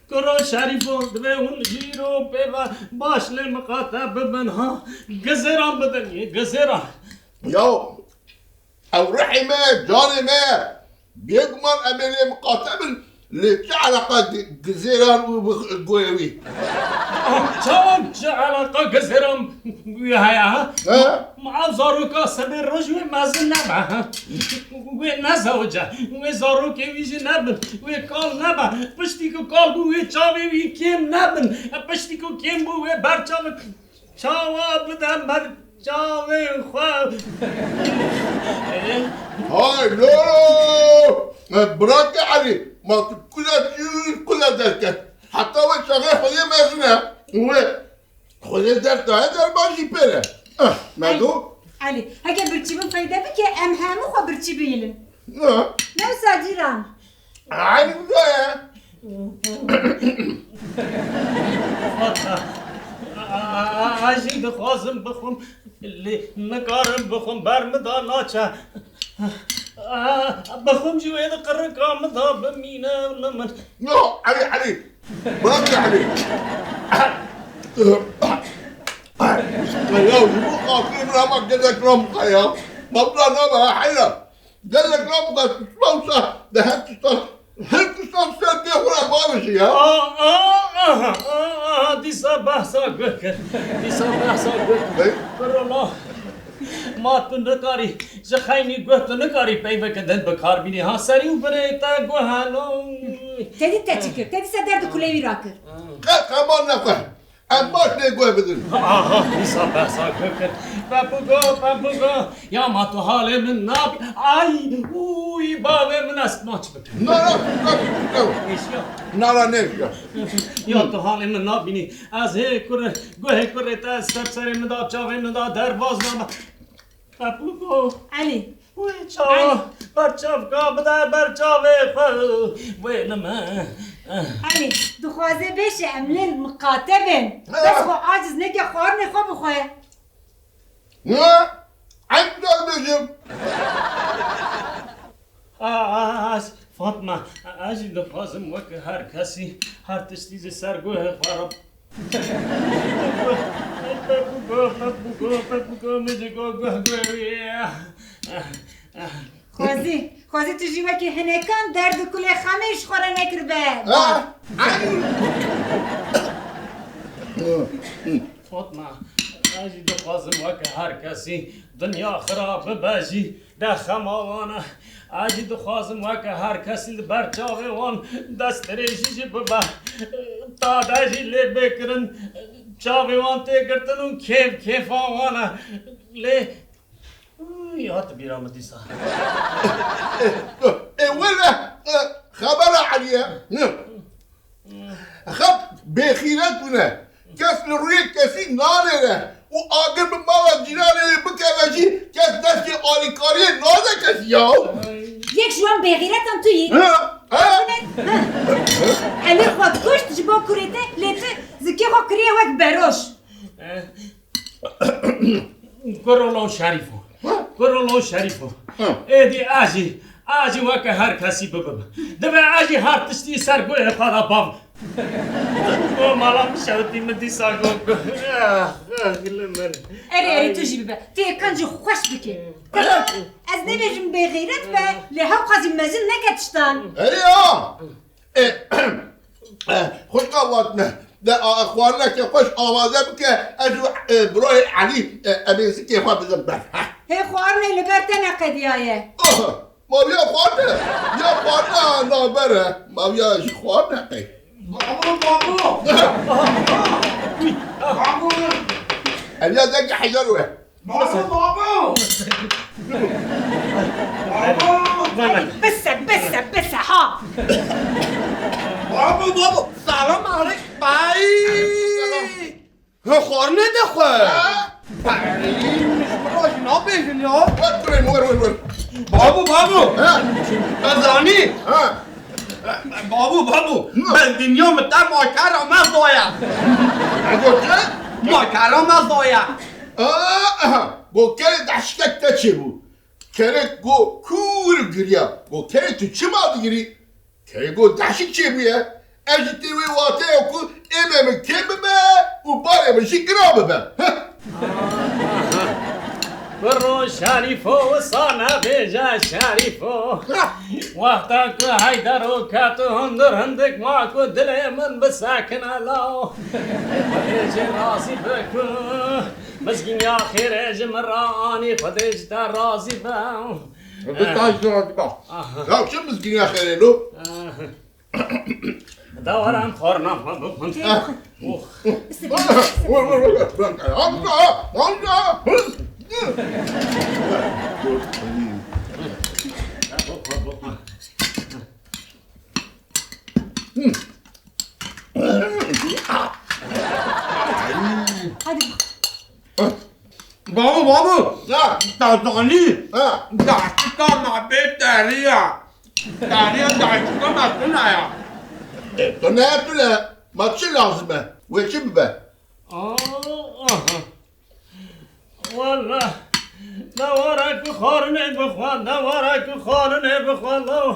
Kuro Şerîfo, divê hûn jîro pê ve baş lê miqate bibin ha. Gizêran bidin yê, gizêran. Ya, ew rihê me, canê me. Bêguman em ê lê miqate bin, lê çi eleqa gi-, gizêran û bi-, guhê wî? Çawa çi eleqa gizêran wî heye, ha? He? Ma ev zaroka sebê roj wê mezin nebe, ha? Wê nezewice, wê zarokê wî jî nebin, wê kal nebe. Piştî ku kal bû, wê çavê wî kêm nebin. Piştî ku kêm bû, wê berçavê çawa bide ber çavê xwe. Hay loro! Birakê Elî, ma tu kule çî, kule derket. Heta wê çaxê xwedê mezin e. Wê xwedê derdaye derbas jî pêre. Eh, me Elî, do? Elî, heke birçîbûn feyde bike, em hemû xwe birçî bihîlin. Ne? Ne wisa cîran? Elî wisa ye. Fatma, a, a, a, a, ez jî dixwazim bixwim, lê nikarim bixwim, ber min da naçe. A, bixwim jî wê di qirika min da bimîne, ne min. Yo, Elî, Elî. Bırak Elî. Ya, ji bo xatirê min hema gelek ram ya. Bak, lan, ne be, heyra. Gelek rabibe, tu çima wisa di her tiştan, her tiştan ser pê xwe re bavêjî ya? A, a, a, a, a, dîsa behsa guh kir. Dîsa behsa guh kir. Hey. Kuro ma, ma tu nikarî, ji xeynî guh tu nikarî peyveke din bi kar bînî. Ha serî û binê te guh heno. Te dî te çi kir? Te dîsa derd û kulê wî rakir. Qe-, qeban nexwe. Em baş lê guh bidin. Aha, dîsa behsa guh kir. Pepugo, pepugo. Ya ma tu halê min nabî. Ay, uy, bavê min, ez maç bikim. Na, na, na, na. Eşya. Na, na, ne eşya? Ya tu halê min nabînî. Ez hê kurê, guhê kurê te, ez ser serê min da, çavê min da, derbaz name. Pepugo. Elî. Wê çawa? Elî. Berçavka bide ber çavê xwe. Wê li me. Elî, dixwaze bêşe em lê miqate bin. Ha. Bes xwe aciz neke xwarinê xwe bixwe. Ne? Em dibêjim. A, a, ez, Fatma, ez jî dixwazim wek her kesî her tiştî ji ser guhê xwe re. Pepugo, pepugo, pepugo, min ji go guh guh wî. Xwezî, xwezî tu jî wekî hinekan derd û kulê xemê ji xwe re nekiribe. Ha? Fatma, ez jî dixwazim weke her kesî dinya xirab bibe jî de xema wan e. Ez jî dixwazim weke her kesî li ber çavê wan destdirêjî jî bibe. Tade jî lê bê kirin, çavê wan tê girtin û kêf kêfa wan e. Lê, uy, hat bîra min dîsa. Ê, wele, e, xebera Elî ye. Xeb bêxîret bûne. Kes li rûyê kesî nanêre û agir bi mala cîranê wê bikeve jî kes destê alîkariyê nade kesî ya. Yek ji wan bêxîretan tu yî. Ha? Ha? Ha? Elî xwe kuşt ji bo kurê te, lê tu zikê xwe kiriye wek beroş. Kuro lo Şerîfo. Ha? Kuro lo Şerîfo. Ha. Êdî ez jî, ez jî weke her kesî bibim. Divê ez jî her tiştî ser guhê xwe de bav. Go mala min şewitî, min dîsa go, go. Ah, ah, gilê min. Erê, erê, tu jî bibe. Tu yê kan jî xweş bike. Ez nebêjim bêxîret be, lê hewqasî mezin neke tiştan. Erê ya. E, e, xwişka Fatme, de, a, xwarineke xweş amaze bike, ez û, e, birayê Elî, e, em ê zikê xwe bidin ber. Heh. Hê xwarinê li ber te neqediyaye. Oh, maviya xwarine, ya xwarine navber e, maviya jî xwarine qey. Babo, babo! Babo! Ev ya zengî Heyder we. Babo, babo! Babo! Bise, bise, bise, ha! Babo, babo! Selam aleyk. Ay! Selam. Ha, xwarinê de xwe. Ha? Ay, min ji min re jî nabêjin ya. Wer kurê min, wer, wer, wer. Babo, babo! Ha? Ez zanî. Ha? Babo, babo! Na. Ben dinya min te makera me zoya. Ez got çi? Makera me zoya. Aa, aha. Go kerê deşikek te çêbû. Kerê go kûr giriya. Go kerê tu çima digirî? Kerê go deşik çêbûye. Ez jî tê wê wateya ku êmê min kêm bibe û barê min jî giran bibe. Heh. Kuro Şerîfo, wisa nebêje Şerîfo. Heh. Wexta ku Heyder û ket û hundir hindik ma ku dilê min bisekine law. Xwedê jê razî be ku mizgîniya xêrê ji min re anî, Xwedê ji te razî be. Bi te jî razî be. Aha. Ya çi mizgîniya xêrê lo? Aha. Da were em xwarina xwe bixwin. Ah. Oh. Hadi. Babo, babo! Ya! Te zanî? Ha! Daşika me bê teriya. Teriya daşika me tune ya. E, tune, tune. Ma çi lazim e? Wê çi bibe? Aa, aha. Walla, ne were ku xwarinê bixwe, ne were ku xwarinê bixwe, law.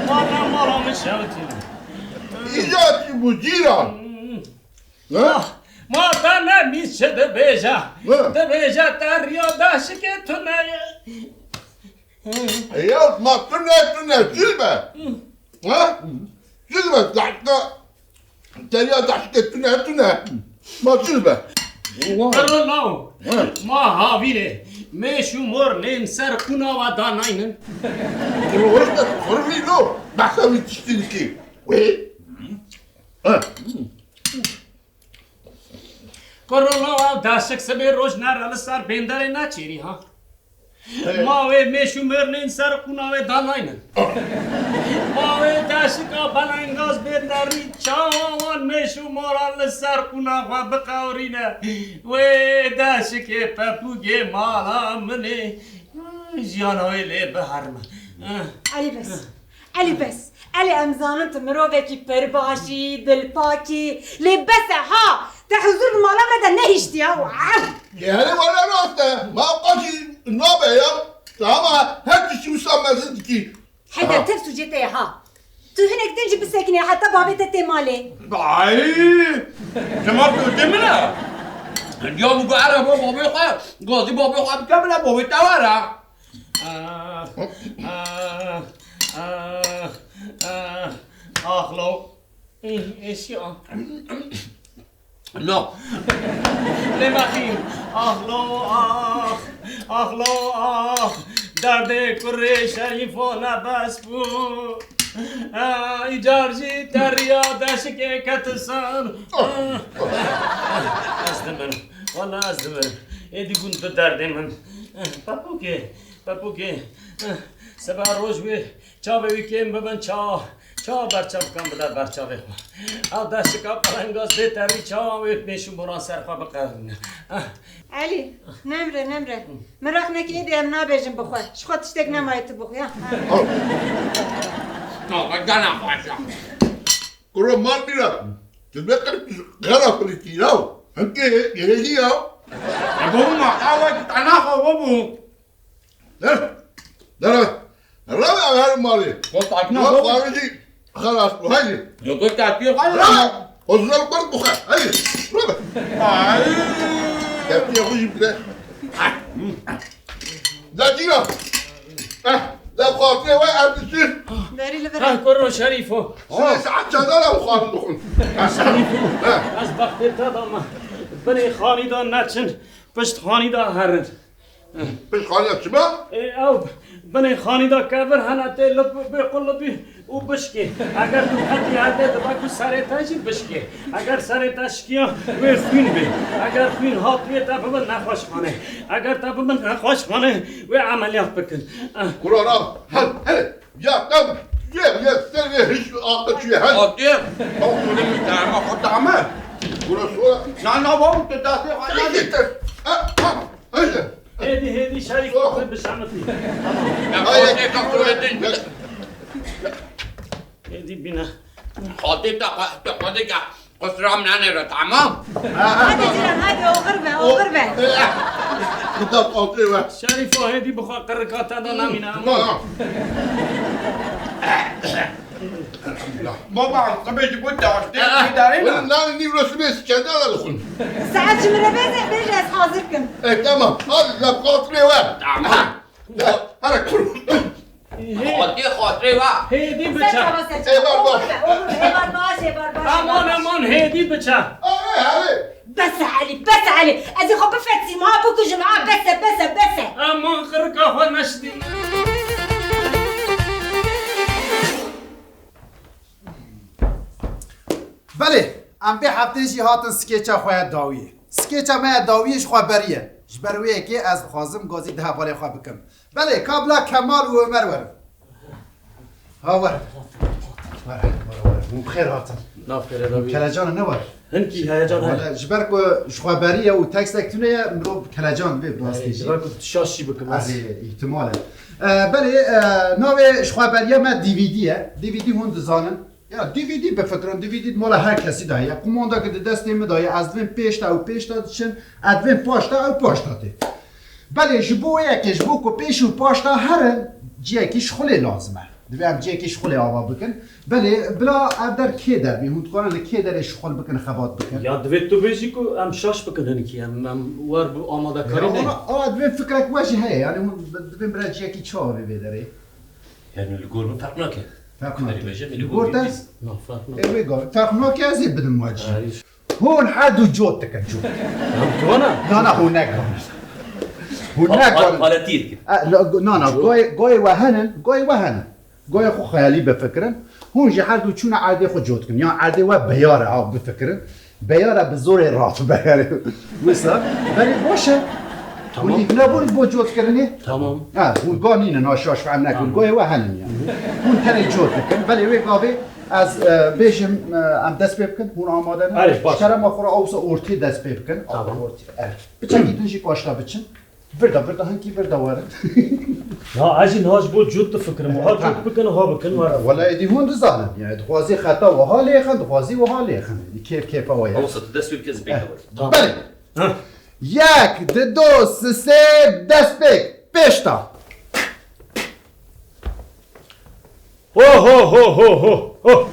Walla mala min şewitîne. Îca çi bû cîran? Hmm. Ha? Ma, ma te ne bîst çi dibêje. Ha. Dibêje te riya daşikê tune ye. Ya ma tune tune çi be? Ha? Çi be? Daşka, te riya daşikê tune tune. Ma çi be? Kuro law. Ha. Ma havînê mêş û mor nên ser qûna we danaynin. Kuro, wê te xurmî lo. Behsa wî tiştî dikî. Wê. Ha. Kuro law, ew daşik sibê roj nere li ser bênderê neçêrî ha. Hey. Ma wê mêş û mêrnên ser qûna wê danaynin. Ma wê daşika belengaz bê derî çawa wan mêş û moran li ser qûna xwe biqewirîne. Wê daşikê pepûgê mala min ê. Jiyana wê lê biherime. Elî bes. Elî bes. Elî em zanin tu mirovekî pir baş î, dilpak î. Lê bes e ha. Te huzur li mala me de nehiştiye. Wow. Lê herê wele rast e. Ma qasî nabe ya. Ama her tiştî wisa mezin dikî. Hede tev sûcê te ye ha. Tu hinek din jî bisekinî heta bavê te tê malê. Ay! Çima sûcê min e? Ya bû ku erebe bavê xwe, gazî bavê xwe bike bile bavê te were. Ah, ah, ah, ah, ax law. Ê, êşiya. No. Lê mexîm. Ax law, ax. Ax law, ax. Derdê kurê Şerîfo nebes bû. Ah, îcar jî teriya deşikê ketin ser. Ah. Ez dimirim. Wala ez dimirim. Êdî bûn tu derdê min. Pepûkê. Pepûkê, eh, seba roj wê çavê wî kêm bibin, ça, ça berçavkan bide ber çavê xwe. Ew deşika pelengaz bê terî, ça wê mêş û moran ser xwe biqewirîne. Eh. Elî, nemre, nemre. Min rexnekî êdî em nabêjin bixwe. Ji xwe tiştek nemaye tu bixwe, ya. Çawa gana xweş e. Kuro mal mîra. Tu bê qirk xera xwe lê tîra. Hemkê gerêdî ya. E, bû ma, awa ki tana xwe bû. Dere, dere. Rabe, ev her malê. Ko takna ko. Xwarin jî xelas bû, hadi. Yo, ko takna xelas. Rabe, o zor bar bu xwe, hadi. Rabe. Ay. Tepkiye xwe jî bide. Ay. Da çi ya? Eh, da xwarinê we ev biçin. Derî li vir. Ha, kuro Şerîfo. Sê saet çadan ev xwarin dixwin. Şerîfo. Ha. Ez bextê te da me. Binê xanî da neçin, pişt xanî da herin. Pişt xanî ya çima? Ê, ew binê xanî da kevir hene tê lip bê qulibî û bişkê. Eger tu hetî herdê dibe ku serê te jî bişkê. Eger serê te şikiya wê xwîn bê. Eger xwîn hat wê te bibin nexweşxane. Eger te bibin nexweşxane wê emeliyat bikin. Eh. Kurana, hel, hele. Ya, ya, ya, ya, serê hiç aqil çiye, hel. Hatî. Bak, öyle mi? Tamam, o tamam. Burası o. Na, na, bak, tu da se. Sen git. Ha, ha. Hadi. Hêdî, hêdî, şerîk xwe bişemitî. Tamam. Ay, ay, ay, ay, ay. Hêdî bîne. Xaltê te xwe, te xwe dike. Qusra min nenêre, tamam? Hadi Cîran, hadi, oxir be, oxir be. Xwe da xaltê we. Şerîfo, hêdî bixwe, qirika te da nemîne, tamam. Tamam. Elhamdulillah. Baba, qibê ji bo te aştê, Ah, ah. Îdarê ne? Oğlum, lan nîvro sibê skendala dixwin. Saet ji min re bêje, bêje ez hazir kim. E, tamam. Hadi, laf xatirê we. Tamam. Aha. Hele kur. Xatirê, xatirê we. Hêdî biçe. Ser çava, ser çava. Êvar baş. Olur be, olur be. Êvar baş, êvar baş, Aman, êvar baş. Aman, hêdî biçe. Hadi, hadi. Bes e Elî, bes e Elî. Ez ê xwe bifetîsim ha, bikujim ha, bes e, bes e, bes e. Aman, qirika xwe neştî. Belê, em vê hefteyê jî hatin skêça xwe ya dawiyê. Skêça me ya dawiyê ji xwe beriye. Ji ber wê yekê ez dixwazim gazî di hevalê xwe bikim. Belê, ka bila Kemal û Ömer werin. Ha, werin. Werin, werin, werin. Hûn bi xêr hatin. Nav xêre da bî. Kelecan ne wer? Hinkî heyecan heye. Wele, ji ber ku ji xwe beriye û tekstek tune ye, mirov kelecan dibe, bi rastî Erê, jî. Ji ber ku tu şaş jî bikim ez. Erê, îhtimal e. E, belê, e, navê ji xwe beriya me D V D ye. D V D hûn dizanin. Ya, D V D bifikirin, D V D di mala her kesî de heye. Qumandeke di destê min de ye, ez divêm pêş de ew pêş de diçin, ez divêm paş de ew paş de tê. Belê, ji bo yekê, ji bo ku pêş û paş de herin, ciyekî şixulê lazim e. Divê em ciyekî şixulê ava bikin. Belê, bila ev der kê der bî? Hûn dikarin li kê derê şixul bikin, xebat bikin? Ya divê tu bêjî ku em şaş bikin hinkî, em, em wer bi amadekarî Ya, neyin. Ama, ama divê fikrek we jî heye, yani hûn divê bira ciyekî çawa bê vê derê? Yani li gor min ferq nake. Ferq nake. Li gor te? Na, ferq nake. Ê, wê gavê. Ferq nake, ez ê bidim we cî. Ay. Hûn her du cot dikin, cot. Em tu ne? Na, na, hûn ne gavin. Hûn ne gavin. Paletî dikin. E, na, na, na, goyê, goyê we henin, goyê we henin. Goyê xwe xeyalî bifikirin. Hûn jî her du çûne erdê xwe cot dikin. Ya erdê we beyar e, ha, bifikirin. Beyara bi zorê rafibe, yani. Wisa, belê baş e. Tamam. Hûn îkna bûn bo cotkirinê? Tamam. Ha, hûn ga nînin, ha, şaş fehm nekin. Tamam. Goyê we henin yani. Hûn tenê cot dikin. Belê wê gavê ez, e, bêjim, e, em dest pê bikin. Hûn amade ne? Erê, baş. Ji kerema xwe re awsa ortê dest pê bikin. Tamam. Ortê. Evet. Biçekî din jî paşta biçin. Virda, virda, hinkî virda werin. Ya, ez jî niha ji bo cot difikirim. Wiha cot bikin, wiha bikin, werin. Wela êdî hûn dizanin. Yani, dixwazî xeta wiha lêxin, dixwazî wiha lêxin. Êdî kêf kêfa we ye. Olsa tu dest pê bike, ez pê Eh, werim. Tamam. Belê. Heh. Yek, di, du, si, sê, dest pê. Pêşta. Ho, ho, ho, ho, ho, ho.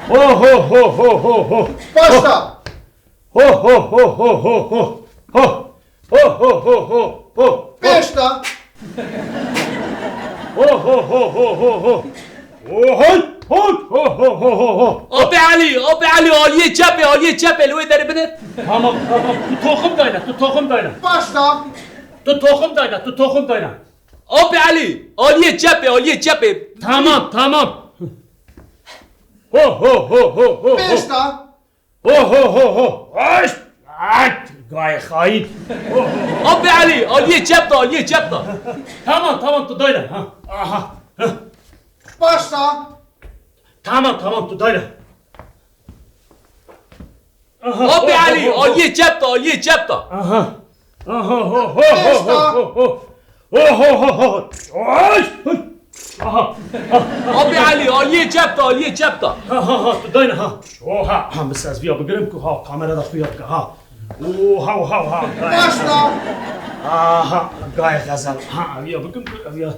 Ho, ho, ho, ho, ho, ho. Paşta. Ho, ho, ho, ho, ho, ho. Ho. Ho, ho, ho, ho, ho, ho. Pêşta. Ho, ho, ho, ho, ho, ho. Ho, ho, ho, ho, ho, ho, ho. Apê Elî, Apê Elî, aliyê çepê, aliyê çepê, li wê derê binêr. Tamam, tamam. Tu toxum dayne, tu toxum dayne. Paşta. Tu toxum dayne, tu toxum dayne. Apê Elî, aliyê çepê, aliyê çepê. Tamam, tamam. Ho, ho, ho, ho, ho, ho. Pêşta. Ho, ho, ho, ho. Aşt! Aşt! Gayê xayîn. Ho, ho, ho. Apê Elî, aliyê çep de, aliyê çep de. Tamam, tamam, tu dayne. Ha. Aha. Ha. Başla. Tamam, tamam, tu dayne. Aha. Apê Elî, aliyê çep de, aliyê çep de. Aha. Aha, ho, ho, ho, ho, ho, ho. Ho, ho, ho, ho. Ay! Aha. Apê Elî, aliyê çep de, aliyê çep de. Ha, ha, ha, tu dayne, ha. Oha, ha, min ez viya bigirim ku, ha, kamera da xuya bike, ha. Oha, oha, oha. Başla. Aha, gayê xezel. Ha, viya bikim ku, viya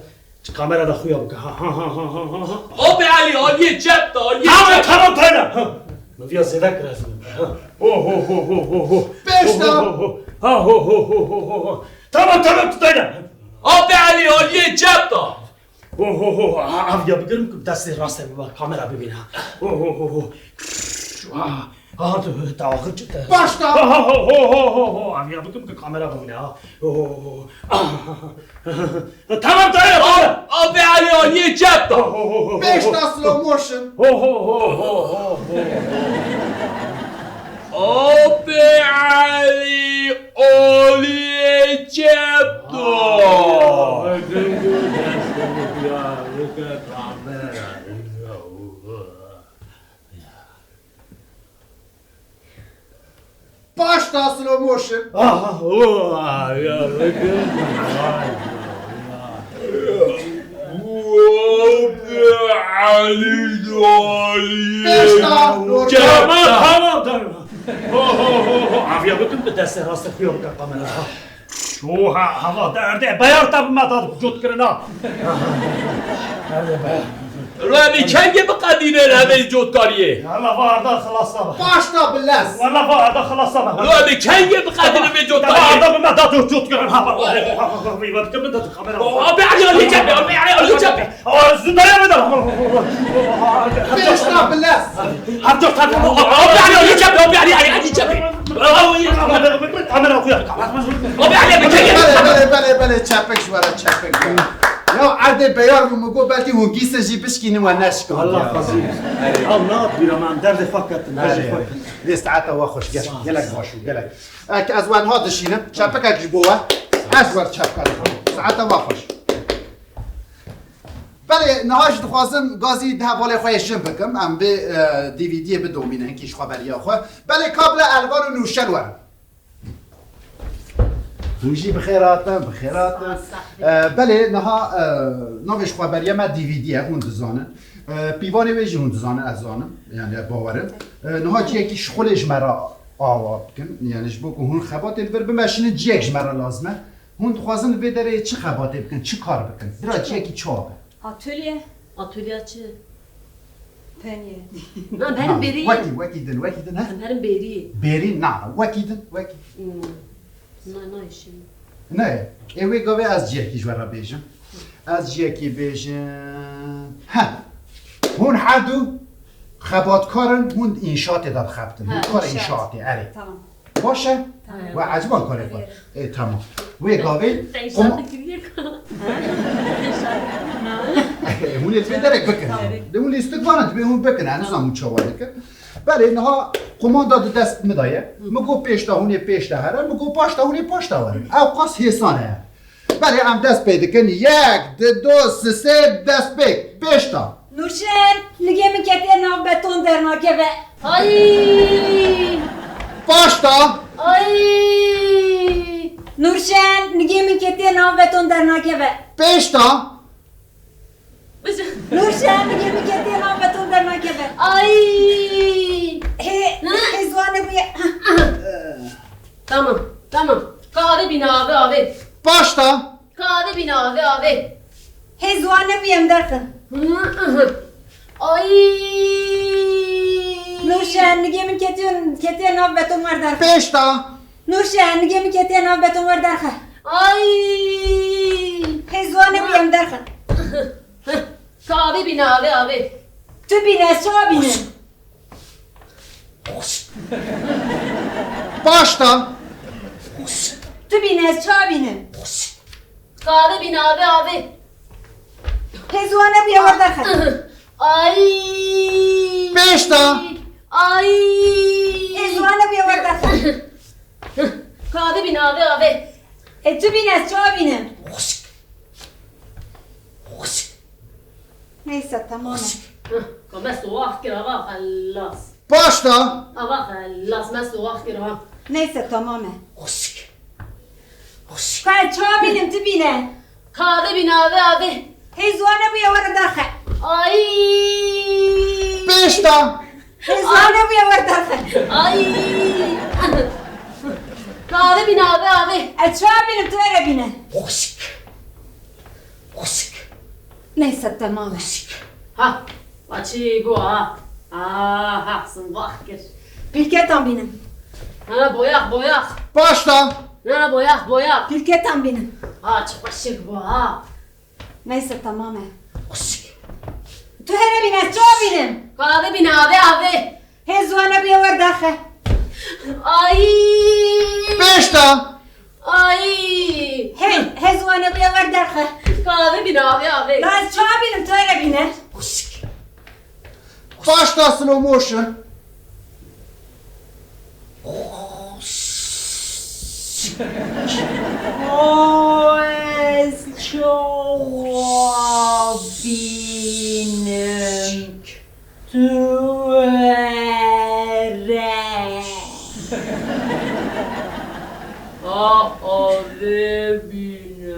kamera da xuya bike, ha, ha, ha. Apê Elî, aliyê çep de, aliyê çep de. Tamam, tamam, dayne. Ha. Min viya zêde kir ez. Ha. Ho, ho, ho, ho, ho, ho. Pêşta. Ho, ho, ho, ho. Ha, ho, ho, ho, ho, ho, ho. Tamam, tamam, tu dayne. Apê Elî, aliyê çep de. Ho, ho, ho. Ha, ha, viya bigirim ku destê rastê biba, kamera bibîne, ha. Ho, ho, ho, ho. Ha, ha, tu, tu axir çi te? Başla. Ha, ha, ho, ho, ho, ho, ho. Ha, viya bigirim ku kamera bibîne, ha. Ho, ho, ho. Ah, ha, ha. Tamam, tamam, tamam. Apê Elî, aliyê çep de. Ho, ho, ho, ho, ho. Pêşta slow motion. Ho, ho, ho, ho, ho, ho. Apê Elî, aliyê çep de. Aa, bakın bu destimiz ya, bakın kamera. Başla slow motion. Ah, oh, ya, bakın. Vay, ya. Pêşta, normal. Tamam, tamam, tamam. Ho, ho, ho, ho. Aviya bikin bi destê rastê xuya bike kamera. Oha, hava derdê. Beyar te bi me da cot kirin ha. Derdê beyar. Lo em ê kengê biqedînin evê cotkariyê? Ya la va arda xilasa be. Paşta bi lez. Wala va arda xilasa be. Lo em ê kengê biqedînin vê cotkariyê? Va arda bi me da cot cot kirin ha. Abi Ali, Ali çepe, abi Ali, Ali çepe. Zindaya me da. Paşta bi lez. Abi Ali, Ali çepe, abi Ali, Ali çepe. Kamera okuyor. Abi Ali, abi çepe. Belê, belê, belê, belê, çepik ji were, çepik ji were. Ya erdê beyar bû, min got belkî hûn gîsin jî bişkînin we neşkand. Allah razı olsun. Al ne yapıyor aman, derdê xwe ketin, derdê xwe ketin. Vê saeta we xweş, gel-, gelek baş bû, gelek. Ek ez we niha dişînim, çepikek ji bo we. Ez wer çepika dikim. Saeta we xweş. Belê, niha jî dixwazim gazî di hevalê xwe yê jin bikim. Em bê, e, D V D'yê bidomînin hinkî ji xweberiya xwe. Belê, ka bila Elvan û Nûşen werin. Hûn jî bi xêr hatin, bi xêr hatin. Sağ ol, sağ ol. E, belê, niha, e, navê ji xweberiya me D V D ye, hûn dizanin. E, pîvanê wê jî hûn dizanin, ez zanim. Yani, bawerim. E, niha ciyekî şixulê ji me re ava bikin. Yani, ji bo ku hûn xebatê li vir bimeşînin, ciyek ji me re lazim e. Hûn dixwazin li vê derê çi xebatê bikin, çi kar bikin? Bira ciyekî çawa be? Atölye. Atölye çi? Penye. Na, em herin Ha, bêrî. Wekî, wekî din, wekî din, he? Em herin bêrî. Bêrî, na, wekî din, wekî. Hmm. Na, na, işim. Ne, ê wê gavê ez ciyekî ji we re bêjim. Ez ciyekî bêjim. He. Hûn herdu xebatkar in, hûn di înşaatê de dixebitin. Hûn Ha, kara înşaat. Înşaatê, erê. Tamam. Baş e? Tamam. We eciban karê xwe. Ê, tamam. Wê gavê Te qoma- înşaatê kiriye ku. Hûn ê divê derek bikin. Tamam. De hûn lîstik vana divê hûn bikin. Ez nizanim hûn çawa dikin. Belê niha komanda di dest min de ye. Hı. Min got pêşta hûn ê pêşta here. Min got paşta hûn ê paşta werin. Ew qas hêsan e. Belê em dest pê dikin. Yek, di, du, si, sê, dest pê. Pêşta. Nûrşen, nigê min ketiye nav beton dernakeve. Ay! Paşta. Ay! Nûrşen, nigê min ketiye nav beton dernakeve. Pêşta. Nûrşen, nigê min ketiye nav beton dernakeve. Ay! Hê, Hı? Hê ziwane bûye. Tamam, tamam. Ka avê bîne, avê, avê. Paşta. Ka avê bîne, avê, avê. Hê ziwane bûye em derxin. Ay! Nûrşen, nigê min ketiye, ketiye nav beton wer derxe. Pêşta. Nûrşen, nigê min ketiye nav beton wer derxe. Ay! Hê ziwane bûye em derxin. Ka avê bîne, avê, avê. Tu bîne, ez çawa bînim? Paşta. Tu bîne, ez çawa bînim? Ka avê bîne, avê, avê. Hê ziwane bûye wer derxe. Ay. Pêşta. Ay. Hê ziwane bûye wer derxe. Ka avê bîne, avê, avê. E tu bîne, ez çawa bînim? Neyse, tamam e. Hıh, ka me sowax kir, ava xelas. Paşta. Ava xelas, me sowax kir, ha. Neyse, tamam e. Xwişk. Xwişk. Ka ez çawa bînim, tu bîne. Ka avê bîne, avê, avê. Hê ziwane bûye were derxe. Ay. Pêşta. Hê ziwane bûye were derxe. Ay. Ka avê bîne, avê, avê. Ez çawa bînim, tu were bîne. Xwişk. Xwişk. Neyse, tamam e. Xwişk. Ha, va çi bû ha? Aha, sowax kir. Pîlketan bînim. Ha, boyax, boyax. Paşta. Ha, boyax, boyax. Pîlketan bînim. Ha, çi xweşik bû ha. Neyse, tamam e. Xwişk. Tu here bîne, ez çawa bînim? Ka avê bîne, avê, avê. Hê ziwane bûye wer derxe. Ay! Pêşta! Ay! Hê, hê ziwane bûye wer derxe. Ka avê bîne, avê, avê. La ez çawa bînim, tu here bîne. Xwişk. Paşta slow motion. Xwişk. Ka ez çawa bînim. Tu were. A, avê bîne,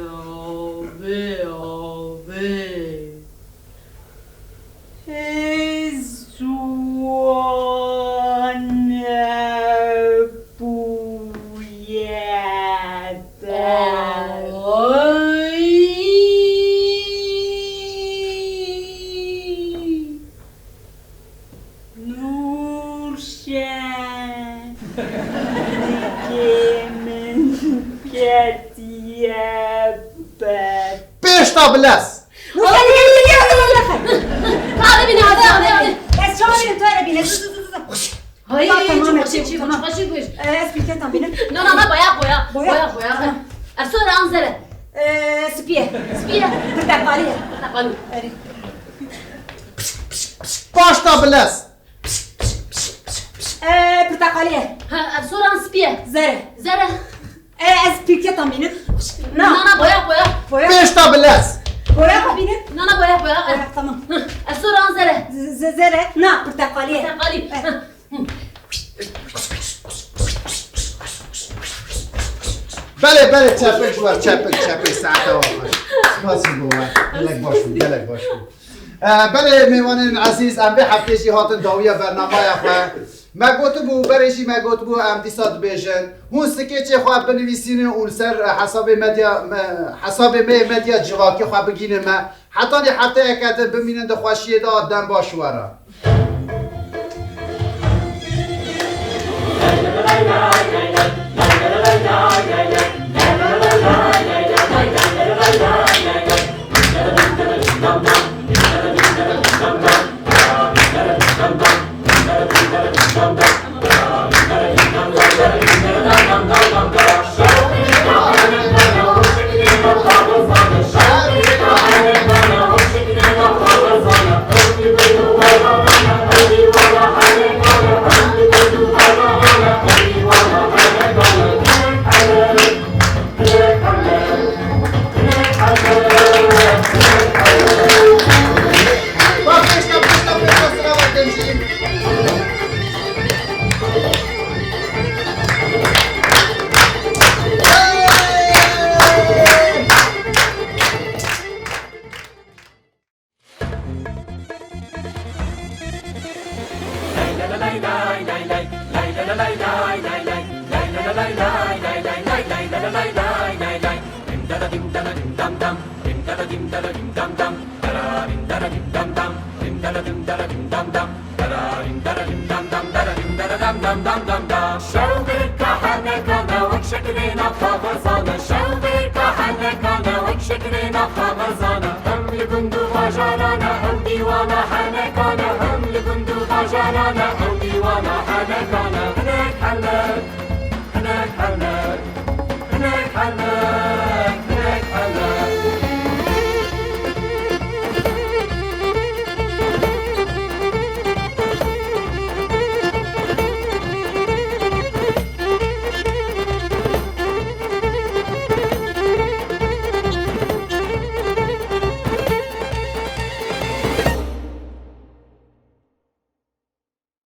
avê, avê. Hê ziwane bûye. Ay. Pişta bilez. Hadi, hadi, hadi, hadi, hadi. Hadi bin, hadi, hadi, hadi. Ez çawa bînim, tu here bîne. Zu, zu, zu, zu. Hay, Tamam, çok tamam, açık, çok tamam. açık bu iş. Ee, Ez pirketan bînim. Na, na, na, boya, boya. Boya. Boya, boya. Tamam. Ez soran zere. Ee, Spiye. Spiye. Pirteqalî ye. Takalım. Erê. Paşta bilez. Ee, Pirteqalî ye. Ha, ez soran spiye. Zere. Zere. Ee, Ez pirketan bînim. Na, na, boya, boya. Boya. Pişta bilez. Boya bînim. Na, na, boya, boya. Boya, tamam. Ez soran zere. Z- z- Zere. Na, pirteqalî ye. Takalım. Eh. Belê, belê, çepik ji we, çepik, çepik, saete we xweş. Spas ji bo we. Gelek baş bû, gelek baş bû. Ee, belê, mêvanên ezîz, em vê heftê jî hatin dawiya bernamaya xwe. Me gotibû, berê jî me gotibû, em dîsa dibêjin. Hûn skêçê xwe binivîsînin û li ser, e, hesabê medya, me, hesabê me yê medya civakî xwe bigînin me. Hetanî hefteyeke din bimînin di xweşiyê de, dem baş we re.